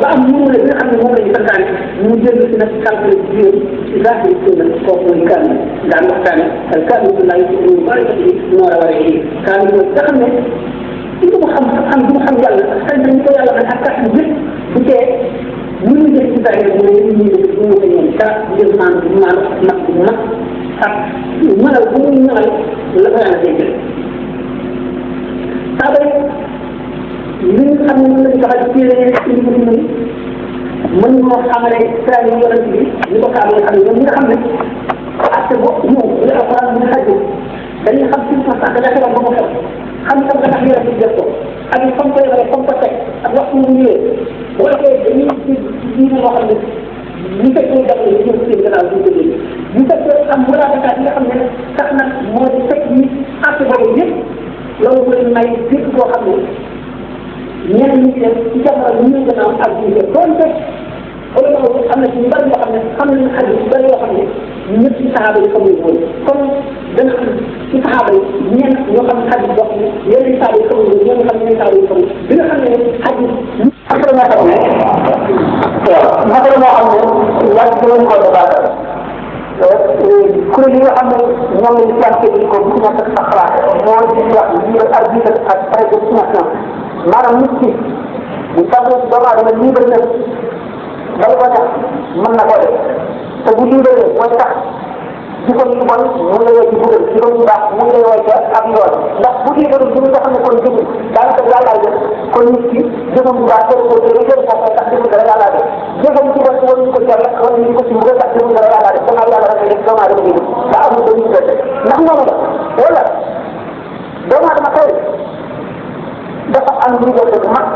[SPEAKER 1] ba am mënu la bi nga xam ne moom la ñu santaane mu jël si nag calculé ci biir ci zahir sunna kooku mooy kaamil daan waxtaane al kaamil sunna yi ci bari ci moo la waree yi kaamil mooy nga xam ne ci ko xam du mu xam yàlla xëy na ñu ko yàlla ak tax bi yëpp bu tee mën na jël ci zahir mu ne ñu def bu mu ko ñoom ka jël maan bu maan mag bu mag ak mënal bu muy ñëwal la ko yàlla day jël li nga xam ne mën nañu tax a téere ci li mu mën ñoo xamale saa yu yonent bi ñu ko kaamee xam ne ñoom ñi nga xam ne acte boobu ñëw li alquran ñu xaj dañuy xam ci sax da nga xelam ba mu xew xam sax da tax yonent bi def ko ak yi comme koy waxee comme ko teg ak waxtu mu ñëwee boo defee dañuy diine loo xam ne ñu fekkee jamono yi ñëw seen gannaaw duñ ko dégg ñu fekkee am muraadakaat yi nga xam ne tax nag moo di fekk nit àtte boobu yëpp loolu mooy may dégg boo xam ne ñeneen ñi ci jamono ñu ñëw gannaaw ak duñ ko doonte wala loolu am na ci ñu bari yoo xam ne xam nañu xaj yu bari yoo xam ne ñëpp ci saxaaba yi xamuñu woon comme dana am ci saxaaba yi ñenn ñoo xam ne xaj yi bokk yeneen saxaaba yi xamuñu ñoo xam ne yeneen saxaaba yi xamuñu bi nga xam ne xaj yi après nga xam ne waaw naka la moo xam ne yàgg dinañ ko débattre kuréel yi nga xam ne ñoom lañu planté di ko bu nekk sa xalaat moo di wax libre arbitre ak prédestination maanaam nit ki bu tàmbee ci doomu aadama libre na dala ko tax mën na koo def te bu libre mooy tax jikko yu bon mu ngi lay ci bugal jikko yu baax mu ngi lay woy ca ak yoon ndax bu libre bi nga xam ne kon jëful daanaka yàllaay def kon nit ki jëfam bu baax jëf ko jëf jëf ko tax jëful dara yàllaa def jëfam ci bon wala ñu ko jàll wala ñu ko ci mbugal tax jëful dara yàllaa def gannaaw yàlla rek def doomu aadama jëful daa amul dañuy def ndax noonu la wala doomu aadama tey dafa am lu def mag